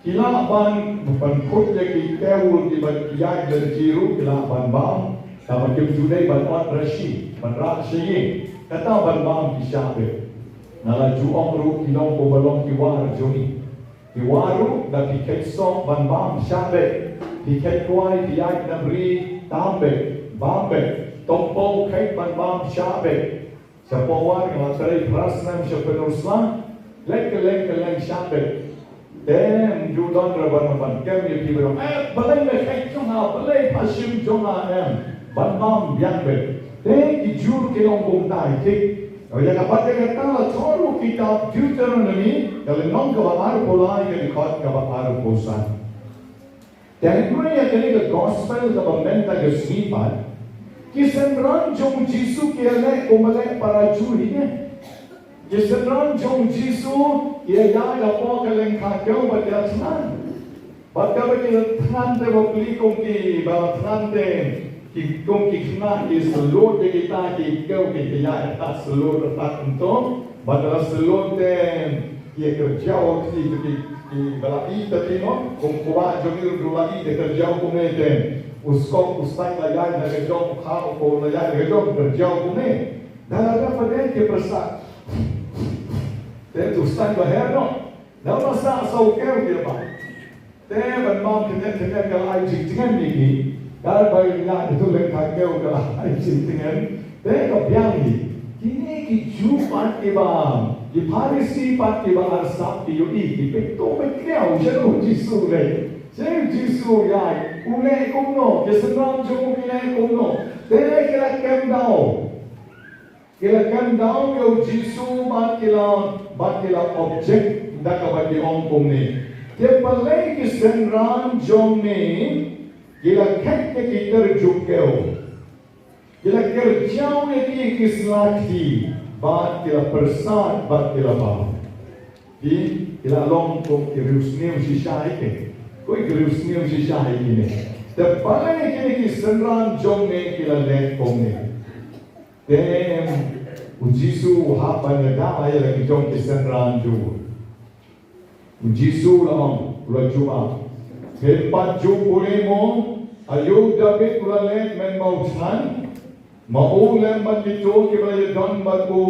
Ki lah ban, ban khut ïa ki tewul kiba ïaid lynti ruh, ki lah ban bam, tangba kim ju dei ban ot rah shi, ban rah sha ïing. Kata ban bam ki shah beit. Nga la ju ong ruh, ki long kumba long ki war jong ngi. Ki war ruh, da phi kheit soh ban bam shah beit. Phi kheit kwai, phi ïaid na bri, tam beit, bam beit. Tom paw kheit ban bam shah beit. Sha pawar nga la trei phra snem sha Pynursla. Leit kylleng kylleng shah beit. Te ym ju don ruh ban, ban kem ïa phi ban ong, eh, balei me kheit jong nga, balei pha shim jong nga, em. Ban bam biang beit. Te ki Jiw ki long kumta hi, thik. Ïa kaba ïa kata la thoh ruh kitab Deuteronomi, ka lynnong kaba arphew lai ka dkhot kaba arphew san. Te hynrei ïa kane ka gospel kaba mynta ka sngi pat, ki synran jong u Jisu ki ïaleh kumba leh para Jiw hi ne. Ki synran jong u Jisu ki ïaid hapoh ka lyngkha kew bad ki la thngan. Bad kaba ki la thngan te bapli kum kiba la thngan te, ki kum ki khynnah ki salute ïa kita ki kew ki ïaid tat salute tat kumto. Bad la salute te ki kyrjaw ki, ki, kiba la ïeit te mo, kum u bah jong ngi ruh la ïeit te kyrjaw kumne te. U skop u sait la ïaid na ka jong, u kha u ko la ïaid na ka jong kyrjaw kumne. Da la dep pat te ki pyrshah. Te u sait ba her noh. Da la sah saw kew ki ba. Te ban bam khyndiat khyndiat ka la ai jingtngen ïa ki. Kaba ïa ka tu leng ka kew ka la ai jingtngen. Te ka biang hi. Kine ki Jiw pat kiba, ki Pharisi pat kiba arsap ki ïohi, ki peit to peit kiew, shaei u Jisu leh. Shaei u Jisu ïaid, u leh kumno, ki synran jong u ki leh kumno. Te ki la kem daw. Ki la kem daw ïa u Jisu bad ki la, bad ki la object da kaba ki ong kumne. Te balei ki synran jong me ki la kheit ïa ki tyrjuh kew. Ki la kyrjaw ïa ki, ki sla kti bad ki la pyrsad bad ki la bam. Ki, ki la long kum ki riewsniew shisha ïa ki. Koi ki riewsniew shisha ïa kine. Te balei kine ki synran jong me ki la leh kumne. Te u Jisu u hap ban ïada ïa la ki jong ki synran jong u. U Jisu u la ong, u la jubab. Phin pat ju pule mo, aïu u Dabid u la leh mynba u thngan? Ma u lem bad kito kiba la ïadon bad u,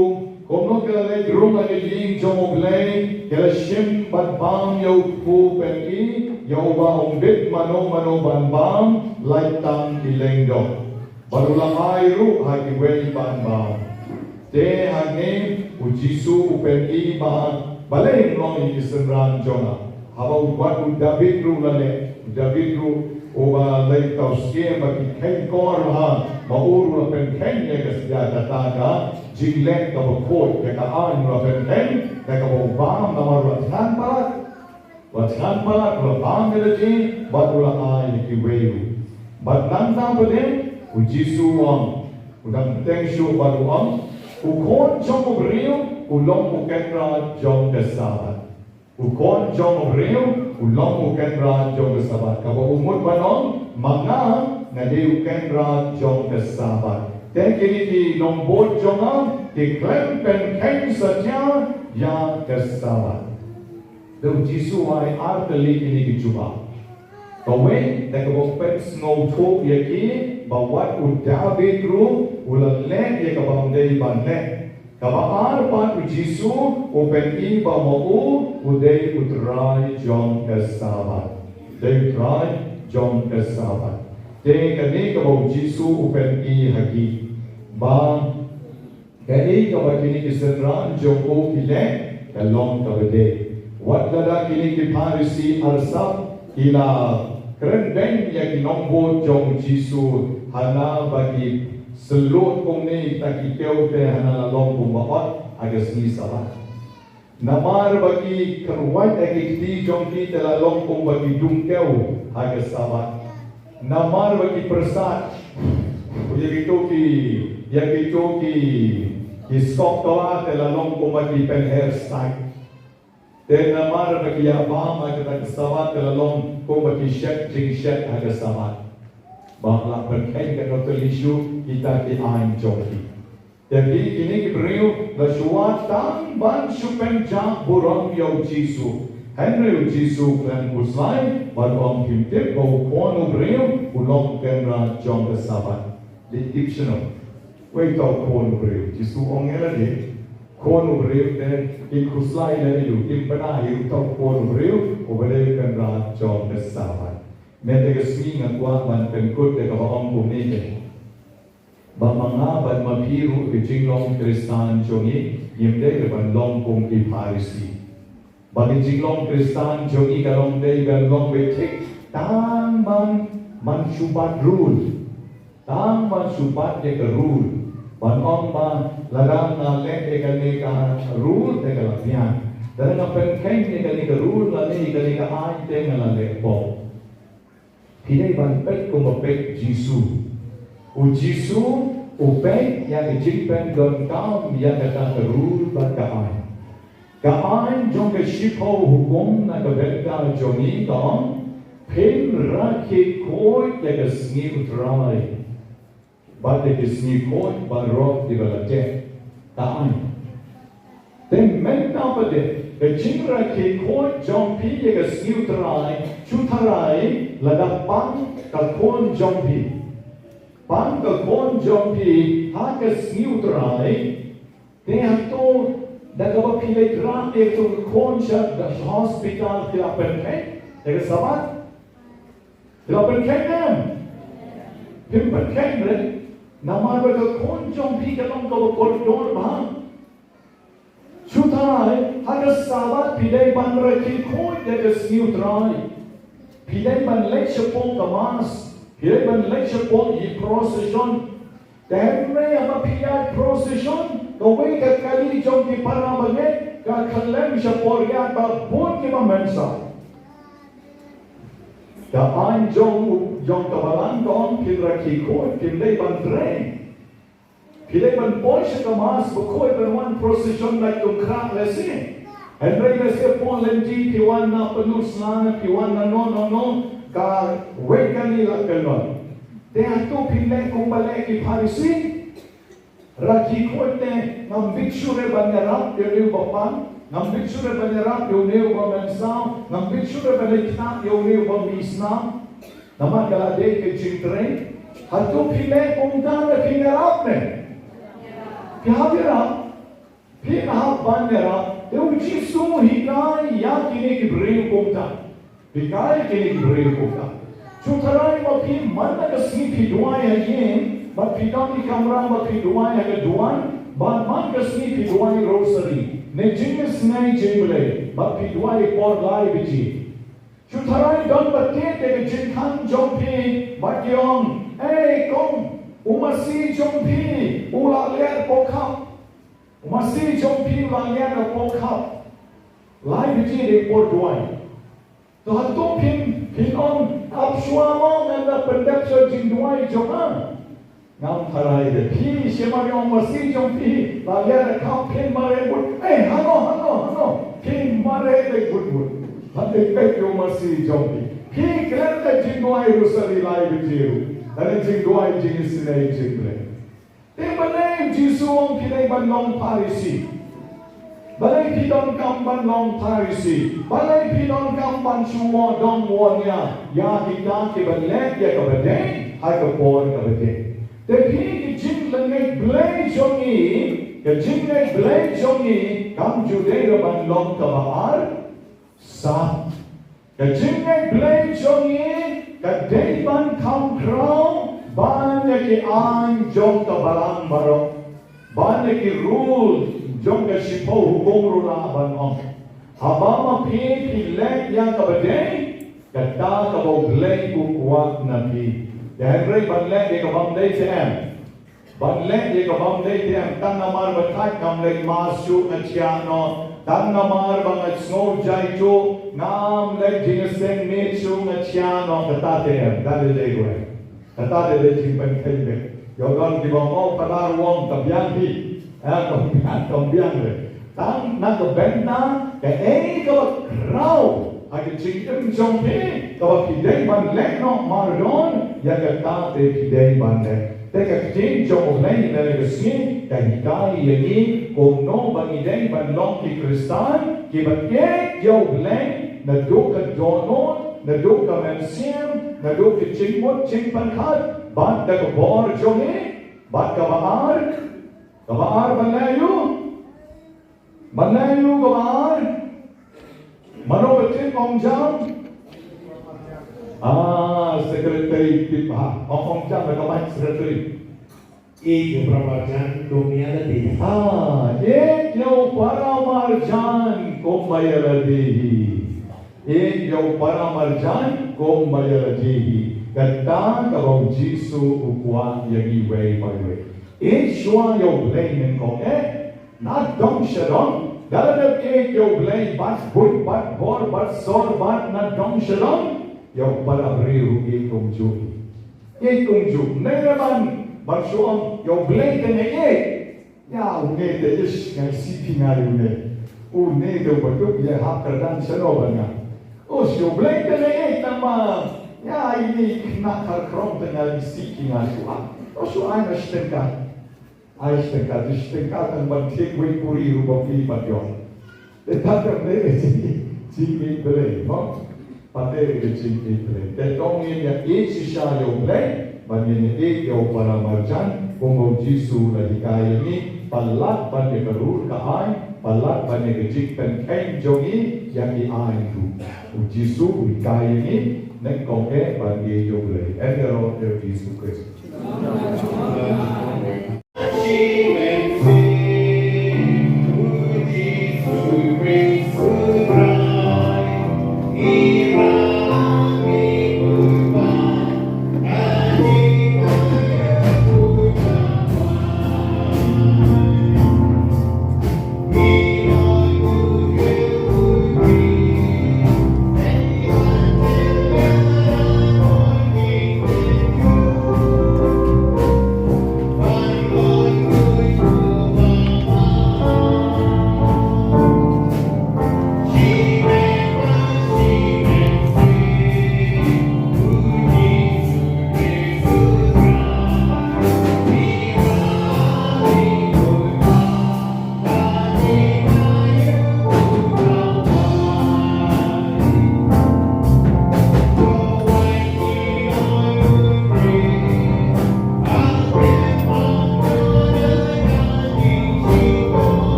kumno ki la leit rung ha ka ïing jong U Blei, ki la shim bad bam ïa u kpu pyni, ïa uba ym bit mano mano ban bam, lait tang ki lyngdoh. Bad u la ai ruh ha kiwei ban bam. Te hangne u Jisu u pyni ba, balei ym long ïa ki synran jong nga. Haba u, wat u Dabid ruh u la leh, u Dabid ruh uba leit thaw skiem bad ki kheiñ kor ha, ma u ruh u la pynkheiñ ïa ka, ïa kata ka jingleh kaba khuid, ïa ka aiñ u la pynkheiñ, ïa kaba u bam namar u la thngan palat. U la thngan palat, u la bam ïa lade, bad u la ai ïa kiwei ruh. Bad nangta pat de, u Jisu u ong, u dang bteng shuh bad u ong, u Khun jong u Briew u long u Kynrad jong ka Sabbath. U Khun jong u Briew u long u Kynrad jong ka Sabbath. Kaba u mut ban ong, ma nga, nga dei u Kynrad jong ka Sabbath. Te kine ki nongbud jong nga ki khlem pynkheiñ satia ïa ka Sabbath. Te u Jisu u ai ar tylli kine ki jubab. Kawei, da kaba u pynsngewthuh ïa ki ba wat u Dabid ruh u la leh ïa kaba ym dei ban leh. Kaba ar pat, u Jisu u pyni ba ma u u dei u Trai jong ka Sabbath. Dei u Trai jong ka Sabbath. Te kane kaba u Jisu u pyni ha ki ba kaei kaba kine ki synran jong u ki leh, ka long kaba dei. Wat lada kine ki Pharisi arsap ki la kren beiñ ïa ki nongbud jong u Jisu, hana ba ki Syllut kumne kita ki kew te hana la long kumba ot ha ka sngi Sabbath. Namar ba ki kyrwait ha ki kti jong ki te la long kumba ki dung kew ha ka Sabbath. Namar ba ki pyrsad ïa kito ki, ïa kito ki, ki skop kaba te la long kumba ki pynher sait. Te namar ba ki ïa bam ha kata ka Sabbath te la long kumba ki shet jingshet ha ka Sabbath. Ba la pynkheiñ ka Doctor Lishu kita ki aiñ jong ki. Te phi kine ki briew la shu wad tang ban shu pynjah burom ïa u Jisu. Hynrei u Jisu u khlem khuslai, bad u ong phim tip ba u Khun u briew u long Kynrad jong ka Sabbath. Leit tip shano? Wei uta u Khun u briew? Jisu u ong ïa lade, Khun u briew te, kim khuslai lade ïa u, kim bna ïa uta u Khun u briew uba dei u Kynrad jong ka Sabbath. Mynta ka sngi nga kwah ban pynkut da kaba ong kumne te. Ba ma nga bad ma phi ruh ka jinglong Khristan jong ngi, ngim dei ban long kum ki Pharisi. Ba ka jinglong Khristan jong ngi ka long dei ban long beit thik tang ban, ban shu bat rule. Tang ban shu bat ïa ka rule. Ban ong ba lada nga leh ïa kane ka rule te ka la biang. Lada nga pynkheiñ ïa kane ka rule lane ïa kane ka aiñ te nga la leh pop. Phi dei ban peit kumba peit Jisu. U Jisu u peit ïa ka jingpyndonkam ïa kata ka rule bad ka aiñ. Ka aiñ jong ka shiphew hukum na ka bynta jong ngi ka ong, phin rakhe khuid ïa ka sngi U Trai. Bad ïa ki sngi khuid baroh kiba la dep. Ka aiñ. Te mynta pat de, ka jingrakhe khuid jong phi ïa ka sngi U Trai, shu tharai lada pang ka khun jong phi. Pang ka khun jong phi ha ka sngi U Trai, te hato da kaba phi leit rah ïa uto u khun sha hospital phi la pynkheiñ ïa ka Sabbath? Phi la pynkheiñ em? Phim pynkheiñ re. Namar ba ka khun jong phi ka long kaba kordor bha. Shu tharai ha ka Sabbath phi dei ban rakhe khuid ïa ka sngi U Trai. Phi dei ban leit shapoh ka mass. Phi dei ban leit shapoh i procession. Te hynrei haba phi ïaid procession, kawei ka kali jong ki para bangeit ka khyllem sha poriat ba bun kiba mynsaw. Ka aiñ jong, jong ka balang ka ong phin rakhe khuid, phin dei ban trei. Phi dei ban poi sha ka mass bakhuid ban wan procession lait lyngkhrah lehse. Hynrei lehse poi lynti phi wan na Pynursla, phi wan na no no no, kawei kali la kyllon. Te hato phi leh kumba leh ki Pharisi? Rakhe khuid te, ngam bit shuh re ban ïarap ïa une uba pang, ngam bit shuh re ban ïarap ïa une uba mynsaw, ngam bit shuh re ban leit ktah ïa une uba mih snam. Namar ka la dei ka jingtrei. Hato phi leh kumta ne phin ïarap ne? Phi hap ïarap. Phi hap ban ïarap. Te u Jisu u hikai ïa kine ki briew kumta. Hikai ïa kine ki briew kumta. Shu tharai ma phi man la ka sngi phi duwai ha ïing, bad phi don i kamra bad phi duwai ha ka duwan, bad man ka sngi phi duwai rosary. Ne jingisynei jong U Blei, bad phi duwai por lai baje. Shu tharai don ba tied ïa ka jingkhang jong phi, bad ki ong, ei kong, u masi jong phi u la liat hapoh khap. U masi jong phi u la liat hapoh khap. Lai baje dei por duwai. To hato phin, phin ong, ap shuwa mo, ngan da pyndep sha jingduwai jong nga. Ngam tharai de, phi shem ma ïa u masi jong phi la liat ha khap, phin mareh bud. Eh, hano, hano, hano. Phin mareh de bud bud. Hynrei peit ïa u masi jong phi. Phi klet ka jingduwai rosary lai baje ruh. Lane jingduwai jingisynei jong U Blei. Te balei u Jisu u ong phi dei ban long Pharisi? Balei phi donkam ban long Pharisi? Balei phi donkam ban shu wad dong wad nia ïa kita kiba leh ïa kaba dei ha ka por kaba dei? Te phi, ka jingleit Blei jong ngi, ka jingleit Blei jong ngi kam ju dei ban long kaba ar sap. Ka jingngeit Blei jong ngi ka dei ban kham khraw ban ïa ki aiñ jong ka balang baroh, ban ïa ki rule jong ka shiphew hukum ruh lah ban ong. Haba ma phi phi leh ïa kaba dei, kata kaba U Blei u kwah na phi. Te hynrei ban leh ïa ka bym dei te em. Ban leh ïa ka bym dei te em, tang namar ba thait ngam leh mass shuh nga thiah noh. Tang namar ba nga sngew jai shuh ngam leh jingïaseng miet shuh nga thiah noh, kata te em, kata te dei ruh. Kata te dei jingpynkheiñ beit. Ïoh don kiba ong, oh, Phadar Wong ka biang hi. Eh, kam biang, kam biang re. Tang na ka bynta kaei kaba khraw ha ka jingim jong phi, kaba phi dei ban leh noh, mardon ïa kata te phi dei ban leh. Te ka ktien jong U Blei lane ka sngi ka hikai ïa ngi kumno ba ngi dei ban long ki Khristan kiba ïeit ïa U Blei naduh ka dohnud, naduh ka mynsiem, naduh ka jingmut jingpyrkhat, bad da ka bor jong ngi. Bad kaba ar, kaba ar ban leh aïu? Ban leh aïu kaba ar? Mano ba tip, ong jam? Ah, secretary tip ha. Ong, ong jam da ka mic, secretary. Ïeit ïa u para marjan kum ïa lade. Ah, ïeit ïa u para marjan kum ïa lade hi. Ïeit ïa u para marjan kum ïa lade hi. Kata kaba U Jisu u kwah ïa ngi iwei pa iwei. Ïeit shuwa ïa U Blei nyngkong eh. Na dong sha dong, da la dep ïeit ïa U Blei bad buit bad bor bad sor bad na dong sha dong, ïa u para briew ruh ïeit kumjuh. Ïeit kumjuh. Ym dei ban, ban shu ong ïa U Blei te nga ïeit. Ïa une te, ish, nga isih phi nga ïa une. Une te uba duk ïa hap kyrdan shano ban nga. Ush, ïa U Blei te nga ïeit namar ïa ine i khynnah Kharkrong te nga isih phi nga shu ai. Ush, shu ai nga shi tyngka. Ai shi tyngka, shi tyngka tang ban thied wei puri ruh ba phi pat ïoh. Te pat ym dei ka jingïeit Blei, mo? Pat dei ka jingïeit Blei. Te to ngin ïa ïeit shisha ïa U Blei, bad ngin ïa ïeit ïa u para marjan, kumba U Jisu u la hikai ïa ngi, palat ban ïa ka rud ka aiñ, palat ban ïa ka jingpynkheiñ jong ngi ïa ki aiñ ruh. U Jisu u hikai ïa ngi, nyngkong eh ban ïeit ïa U Blei. Yn ïaroh ïa U Jisu Khrist.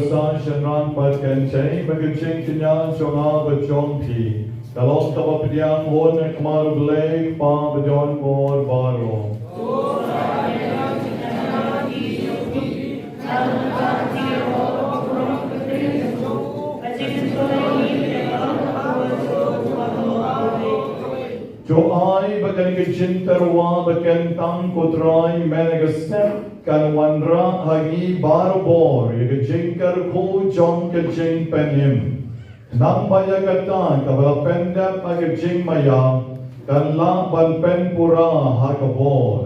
Sa shynrang pat kynthei, ba ka jingkñia jong nga bad jong phi ka long kaba pdiang hun ha khmat U Blei Kpa badonbor baroh. To ai ba kane ka jingtyrwa ba kyntang, ko Trai, myn ka step kan wanrah ha ngi barabor ïa ka jingkyrkhu jong ka jingpynim. Nangta ïa kata kaba la pyndep ha ka jingmaïa kan lah ban pynpura ha ka bor.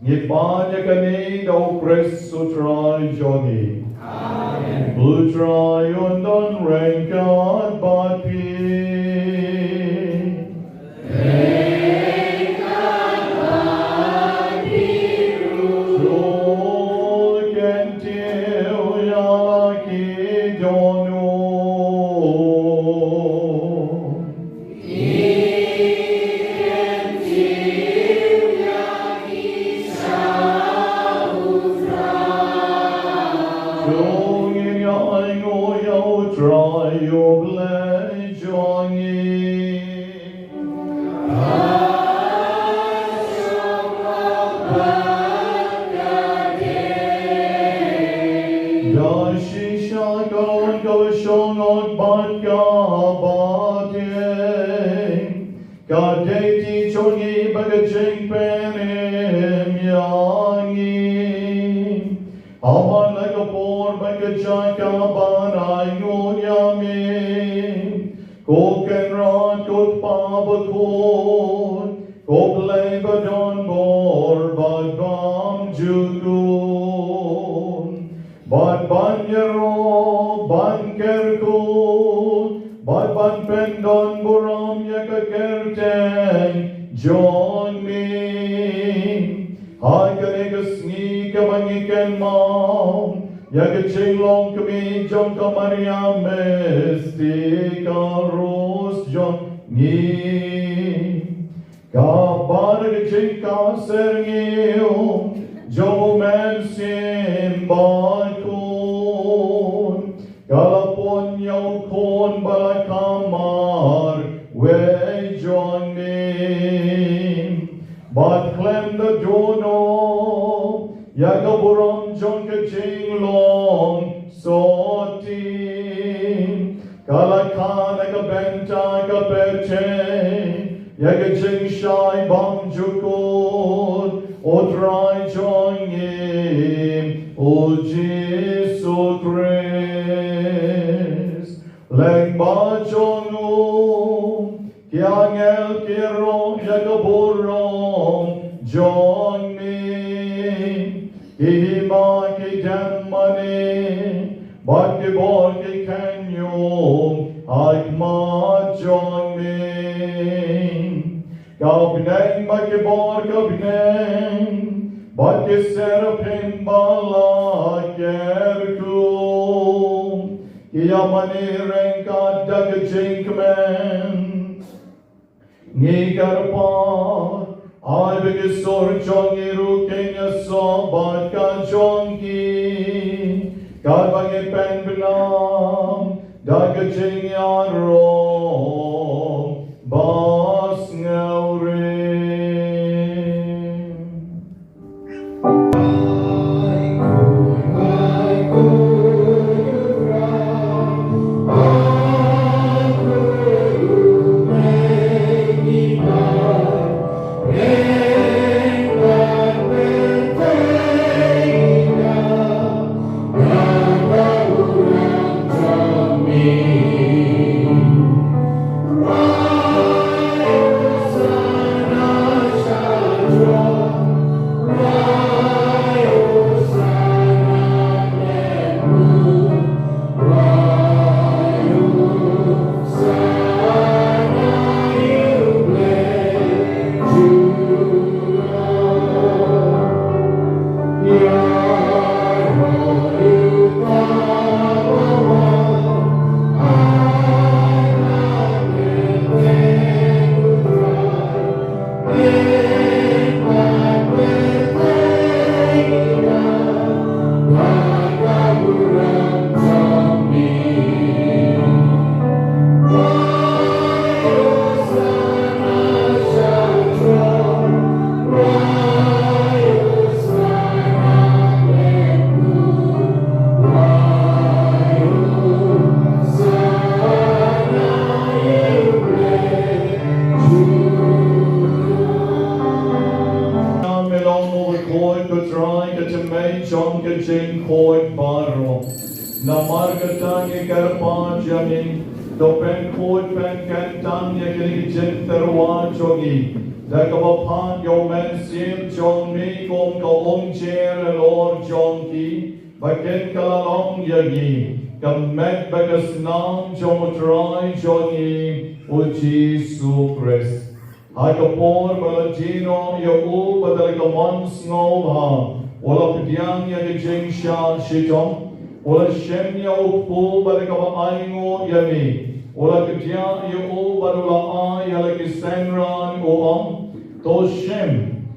Ngi pan ïa kane da U Khrist U Trai jong ngi. Amen. U Trai un don ryngkat bad phi. Ryngkat bad phi ruh. To kyntiew ïa la ki dohnud. Da shisha ka long kaba shong bad kaba teng. Ka dei ti jong ngi bad ka jingpynim ïa ngi. Hamar la ka por bad ka jaka ban ainguh ïa me, ko Kynrad, ko Kpa bakhuid, ko Blei badonbor bad bymjukut. Bad ban ïaroh, ban kyrkhu, bad ban pyndonburom ïa ka kyrteng jong me. Ha kane ka sngi kaba ngi kynmaw ïa ka jinglong kmie jong ka Maria Mystic ka Rose jong ngi. Kaba da ka jingkha syrngiew jong U Mynsiem Bakhuid, ka la pun ïa U Khun ba la kha marwei jong me. Bad khlem da duh noh ïa ka burom jong ka jinglong sotti, ka la kha na ka bynta ka pyrthei ïa ka jingshai bymjukut U Trai jong ngi U Jisu Khrist. Lyngba jong u ki angel ki ïaroh ïa ka burom jong me. Ki hima ki dem mane bad ki bor ki kheiñ ïa u ha khmat jong me. Ka bneng bad ki bor ka bneng bad ki seraphim ba la kyrkhu, ki ïa mane ryngkat da ka jingkmen. Ngi kyrpad ai ba ki sur jong ngi ruh kin ïasoh bad ka jong ki, katba ngi pynbna da ka jingïaroh ba sngewrem. Ai ka jingmut jong ka jingkhuid baroh. Namar kata ngi kyrpad ïa me, to pynkhuid pynkyntang ïa kine ki jingtyrwa jong ngi da kaba phah ïa u Mynsiem jong me kum ka umjer halor jong ki, ba kin kylla long ïa ngi ka met bad ka snam jong u Trai jong ngi u Jisu Khrist. Ha ka por ba la die noh ïa u bad da la ka mon sngewbha, u la pdiang ïa ka jingshah shitom, u la shim ïa u kpu bad da kaba ainguh ïa me, u la kdiah ïa u bad u la ai ha la ki synran, u ong, to shim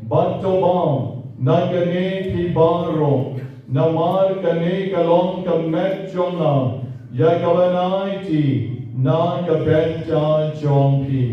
bad to bam na kane phi baroh, namar kane ka long ka met jong nga ïa kaba ngan aiti na ka bynta jong phi.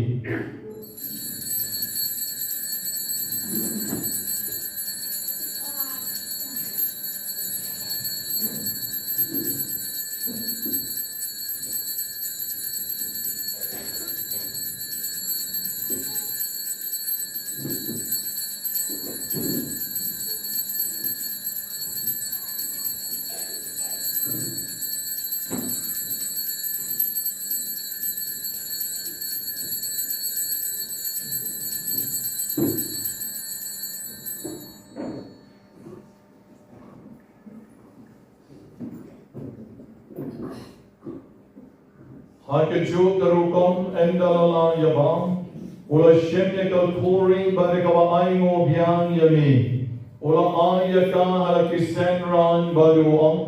Ha kajuh ka rukom ynda la lah ïa bam, u la shim ïa ka khuri bad da kaba ainguh biang ïa me, u la ai ïa ka ha la ki synran bad u ong,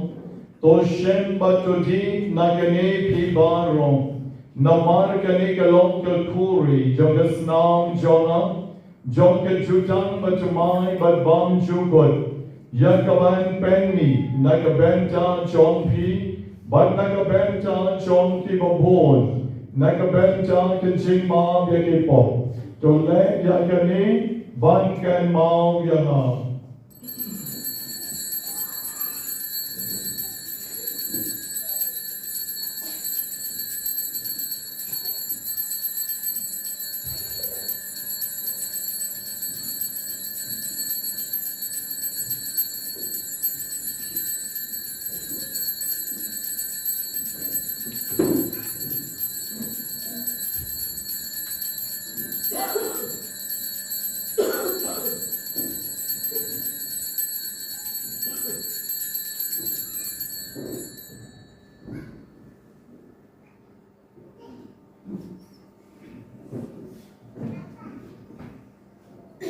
to shim bad to die na kane phi baroh, namar kane ka long ka khuri jong ka snam jong nga, jong ka jutang bathymmai bad bymjukut, ïa kaban pynmih na ka bynta jong phi bad na ka bynta jong kiba bun na ka bynta ka jingmap ïa ki pop. To leh ïa kane ban kynmaw ïa nga.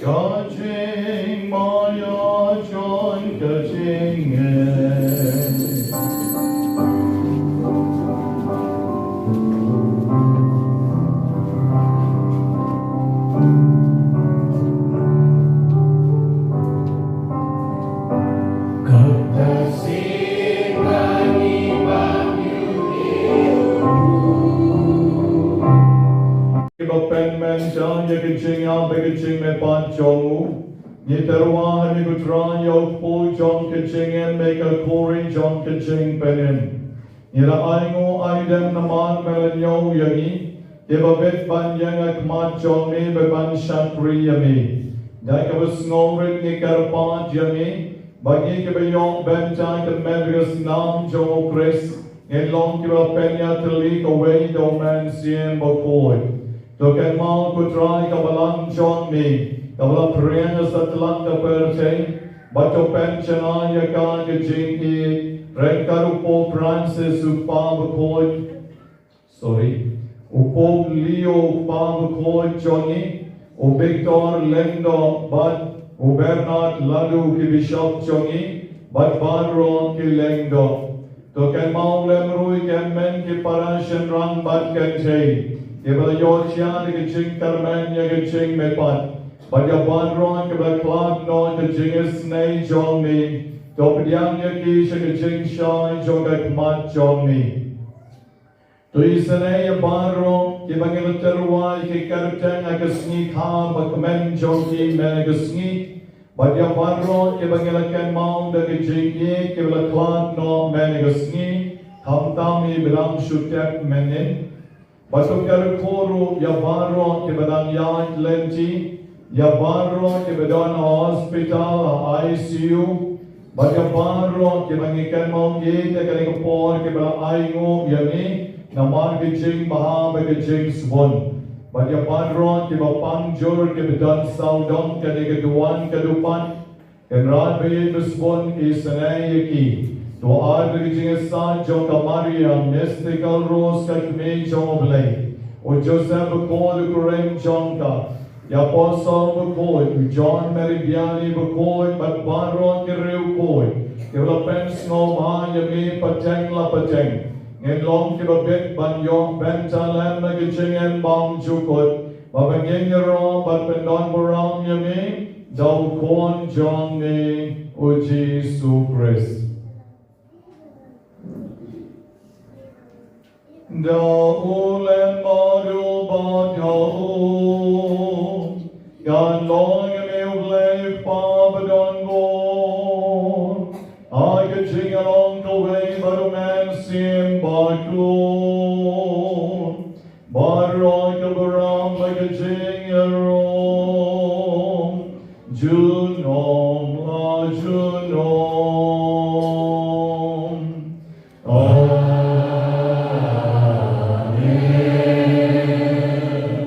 Ka jingmaïa jong ka jingngeit. Kiba pynmynta ïa ka jingïap bad ka jingmihpat jong u, ngi tyrwa ha me ko Trai ïa u kpu jong ka jingim bad ka khuri jong ka jingpynim. Ngi la ainguh aidem namar me la ñiew ïa ngi kiba bit ban ïeng ha khmat jong me bad ban shakri ïa me. Da kaba sngewrit ngi kyrpad ïa me ba ngi kiba ïoh bynta ka met ka snam jong u Khrist ngin long kiba pynïatylli kawei da u Mynsiem Bakhuid. To kynmaw ko Trai ka balang jong me kaba la phriang ha satlak ka pyrthei, bad to pynshngaiñ ïa ka ha ka jingïeit ryngkat u Pope Francis u Kpa Bakhuid, sorry, u Pope Leo u Kpa Bakhuid jong ngi, u Victor Lyngdoh bad u Bernard Ladu ki Bishop jong ngi bad baroh ki lyngdoh. To kynmaw lem ruh ïa ki hynmen ki para shynrang bad kynthei kiba la ïoh jia da ka jingkyrmen ïa ka jingmihpat, bad ïa baroh kiba la khlad noh ka jingisynei jong me. To pdiang ïa ki sha ka jingshai jong ka khmat jong me. To isynei ïa baroh kiba ngi la tyrwa ïa ki kyrteng ha ka sngi kha ba kmen jong ki mynne ka sngi, bad ïa baroh kiba ngi la kynmaw da ka jingïeit kiba la khlad noh mynne ka sngi, khamtam ïa kiba dang shu tep mynnin. Bad to kyrkhu ruh ïa baroh kiba dang ïaid lynti, Ïa baroh kiba don ha hospital, ha I C U, bad ïa baroh kiba ngi kynmaw ïa kane ka por kiba la ainguh ïa ngi namar ka jingbha bad ka jingsbun. Bad ïa baroh kiba pang jur kiba don sawdong kane ka duwan ka dewpat, Kynrad ba ïeit ba sbun, isynei ïa ki. To ai ba ka jingïasaid jong ka Maria, Mystical Rose ka kmie jong U Blei, u Joseph bakhuid u kyrteng jong ka, ïa Apostol bakhuid, u John, Mary Vianney bakhuid bad baroh ki riewkhuid kiba la pynsngewbha ïa me pateng la pateng. Ngin long kiba bit ban ïoh bynta lem na ka jingim bymjukut, ba ngin ïaroh bad pyndonburom ïa me da u Khun jong me u Jisu Khrist. Da u lem bad u bad ïa u, kan long ïa me U Blei Kpa badonbor, ha ka jingïalong kawei bad U Mynsiem Bakhuid, baroh ka burom bad ka jingïaroh junom la junom. Amen.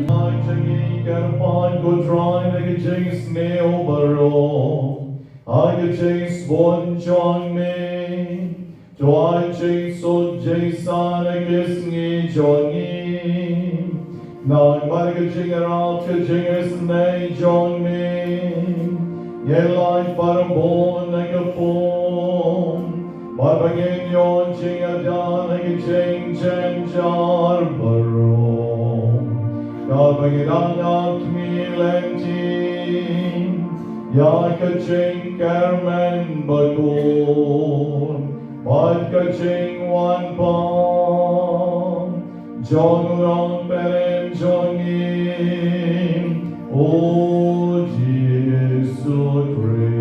Ai jong ngi, kyrpad ko Trai na ka jingsniew baroh, ha ka jingsbun jong me, to ai jingsuk jingsan ha ki sngi jong ngi. Namar ka jingïarap ka jingisynei jong me, ngin lait bha bun na ka pung, bad ba ngin ïoh jingïada na ka jingjynjar baroh, katba ngi dang ap khmih lynti ïa ka jingkyrmen bakhuid bad ka jingwan pang jong U Nongpynim jong ngi, U Jisu Khrist.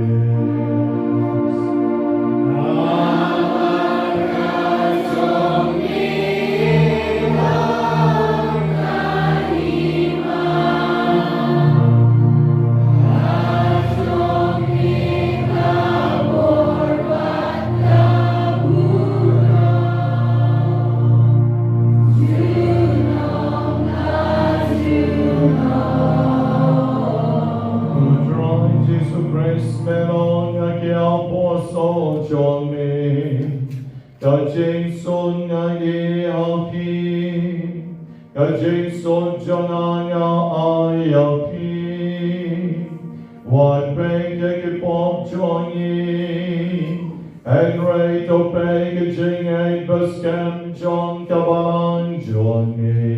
U Trai Jisu Khrist, me la ong ha ki apostol jong me, ka jingsuk nga ai ha phi, ka jingsuk jong nga nga ai ha phi. Wat peit ïa ki pop jong ngi, hynrei to peit ïa ka jingngeit baskhem jong ka balang jong ngi.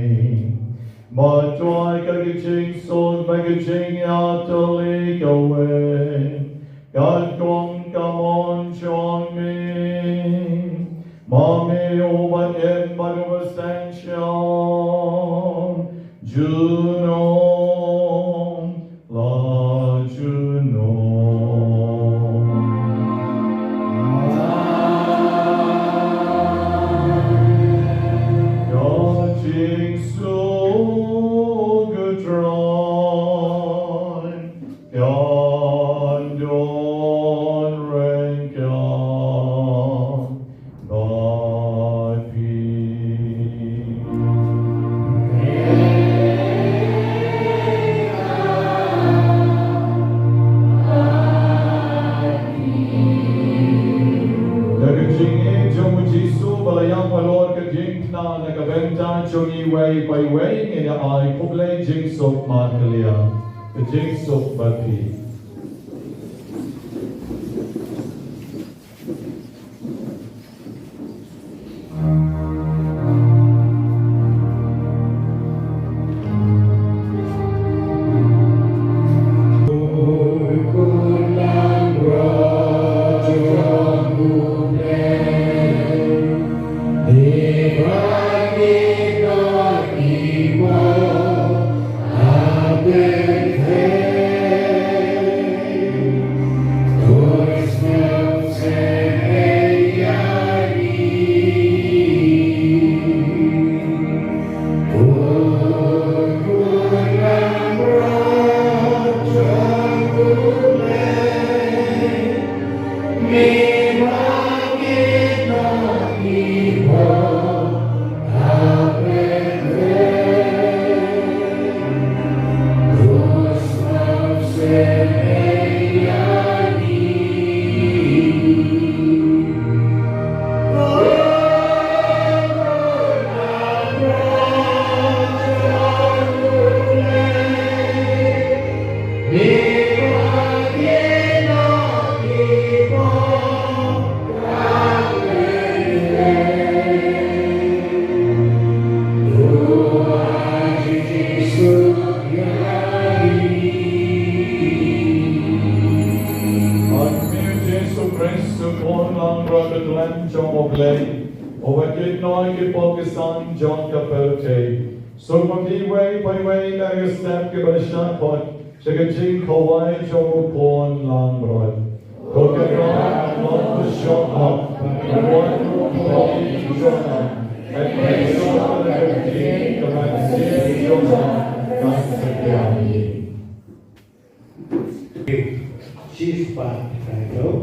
Bad to ai ka jingsuk bad ka jingïatylli kawei, katkum ka mon jong me. Ma me uba im bad uba sngewsih, junom la junom. Ka jingsuk U Trai kan don ryngkat bad phi. Da ka jingim jong U Jisu ba la ïap halor ka diengphna na ka bynta jong ngi iwei pa iwei, ngin ïa ai khublei jingsuk markylliang. Ka jingsuk bad phi. Ïa u Jisu Khrist, u Khun langbrot u Blei jong U Blei, uba kit noh ïa ki pop ki san jong ka pyrthei. Suk ma phi iwei pa iwei na ki step kiba la shah khot sha ka jingkhawai jong u Khun langbrot. Ko Kynrad, long to show up, ka wan ruh ka wan jong nga, ka wan jong nga, ka wan jong nga, ka wan jong nga. She's back, I know.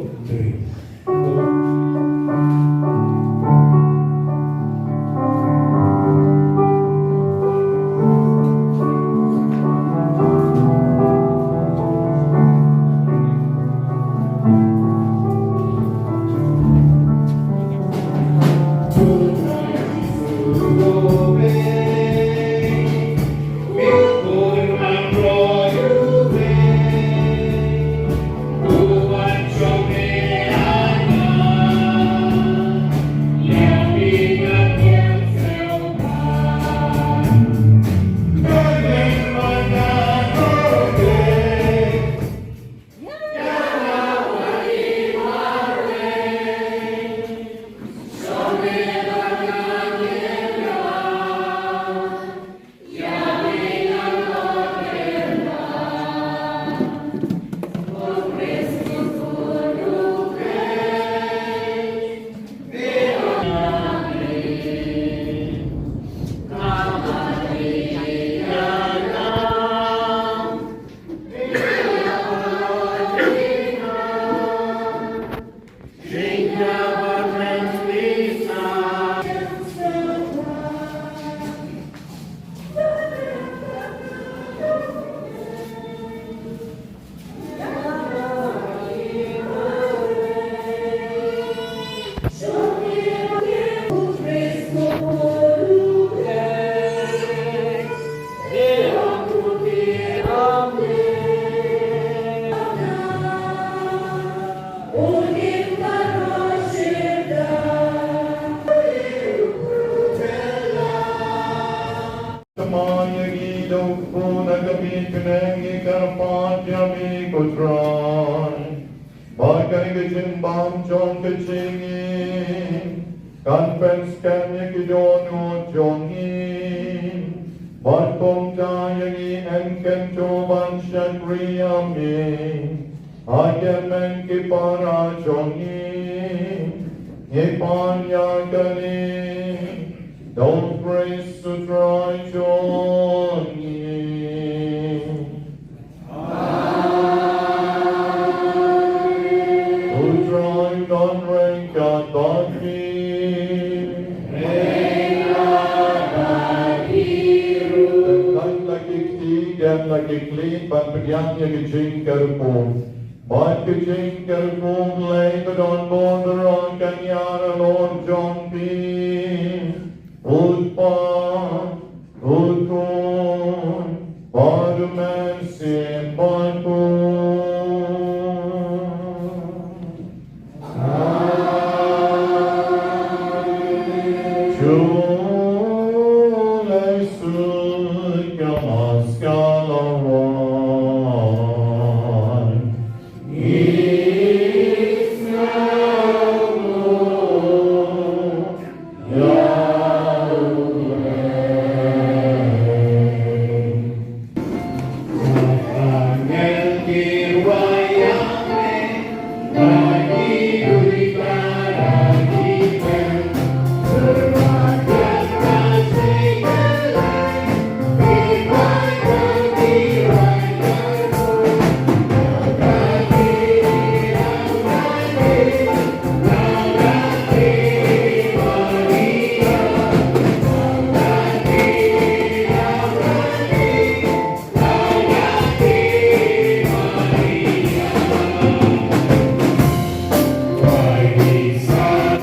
Thymmai ïa ngi da u kpu na ka miet bneng, ngi kyrpad ïa me ko Trai, ba kane ka jingbam jong ka jingim kan pynskhem ïa ki dohnud jong ngi, bad kumta ïa ngi yn kyntu ban shakri ïa me ha ki hynmen ki para jong ngi. Ngi pan ïa kane da u Khrist u Trai jong ngi. Amen. U Trai un don ryngkat bad phi. Ryngkat bad phi ruh. Pynban la ki kti, dem la ki khlieh, ban pdiang ïa ka jingkyrkhu. Bad ka jingkyrkhu U Blei ba don bun baroh kan ïaid halor jong phi.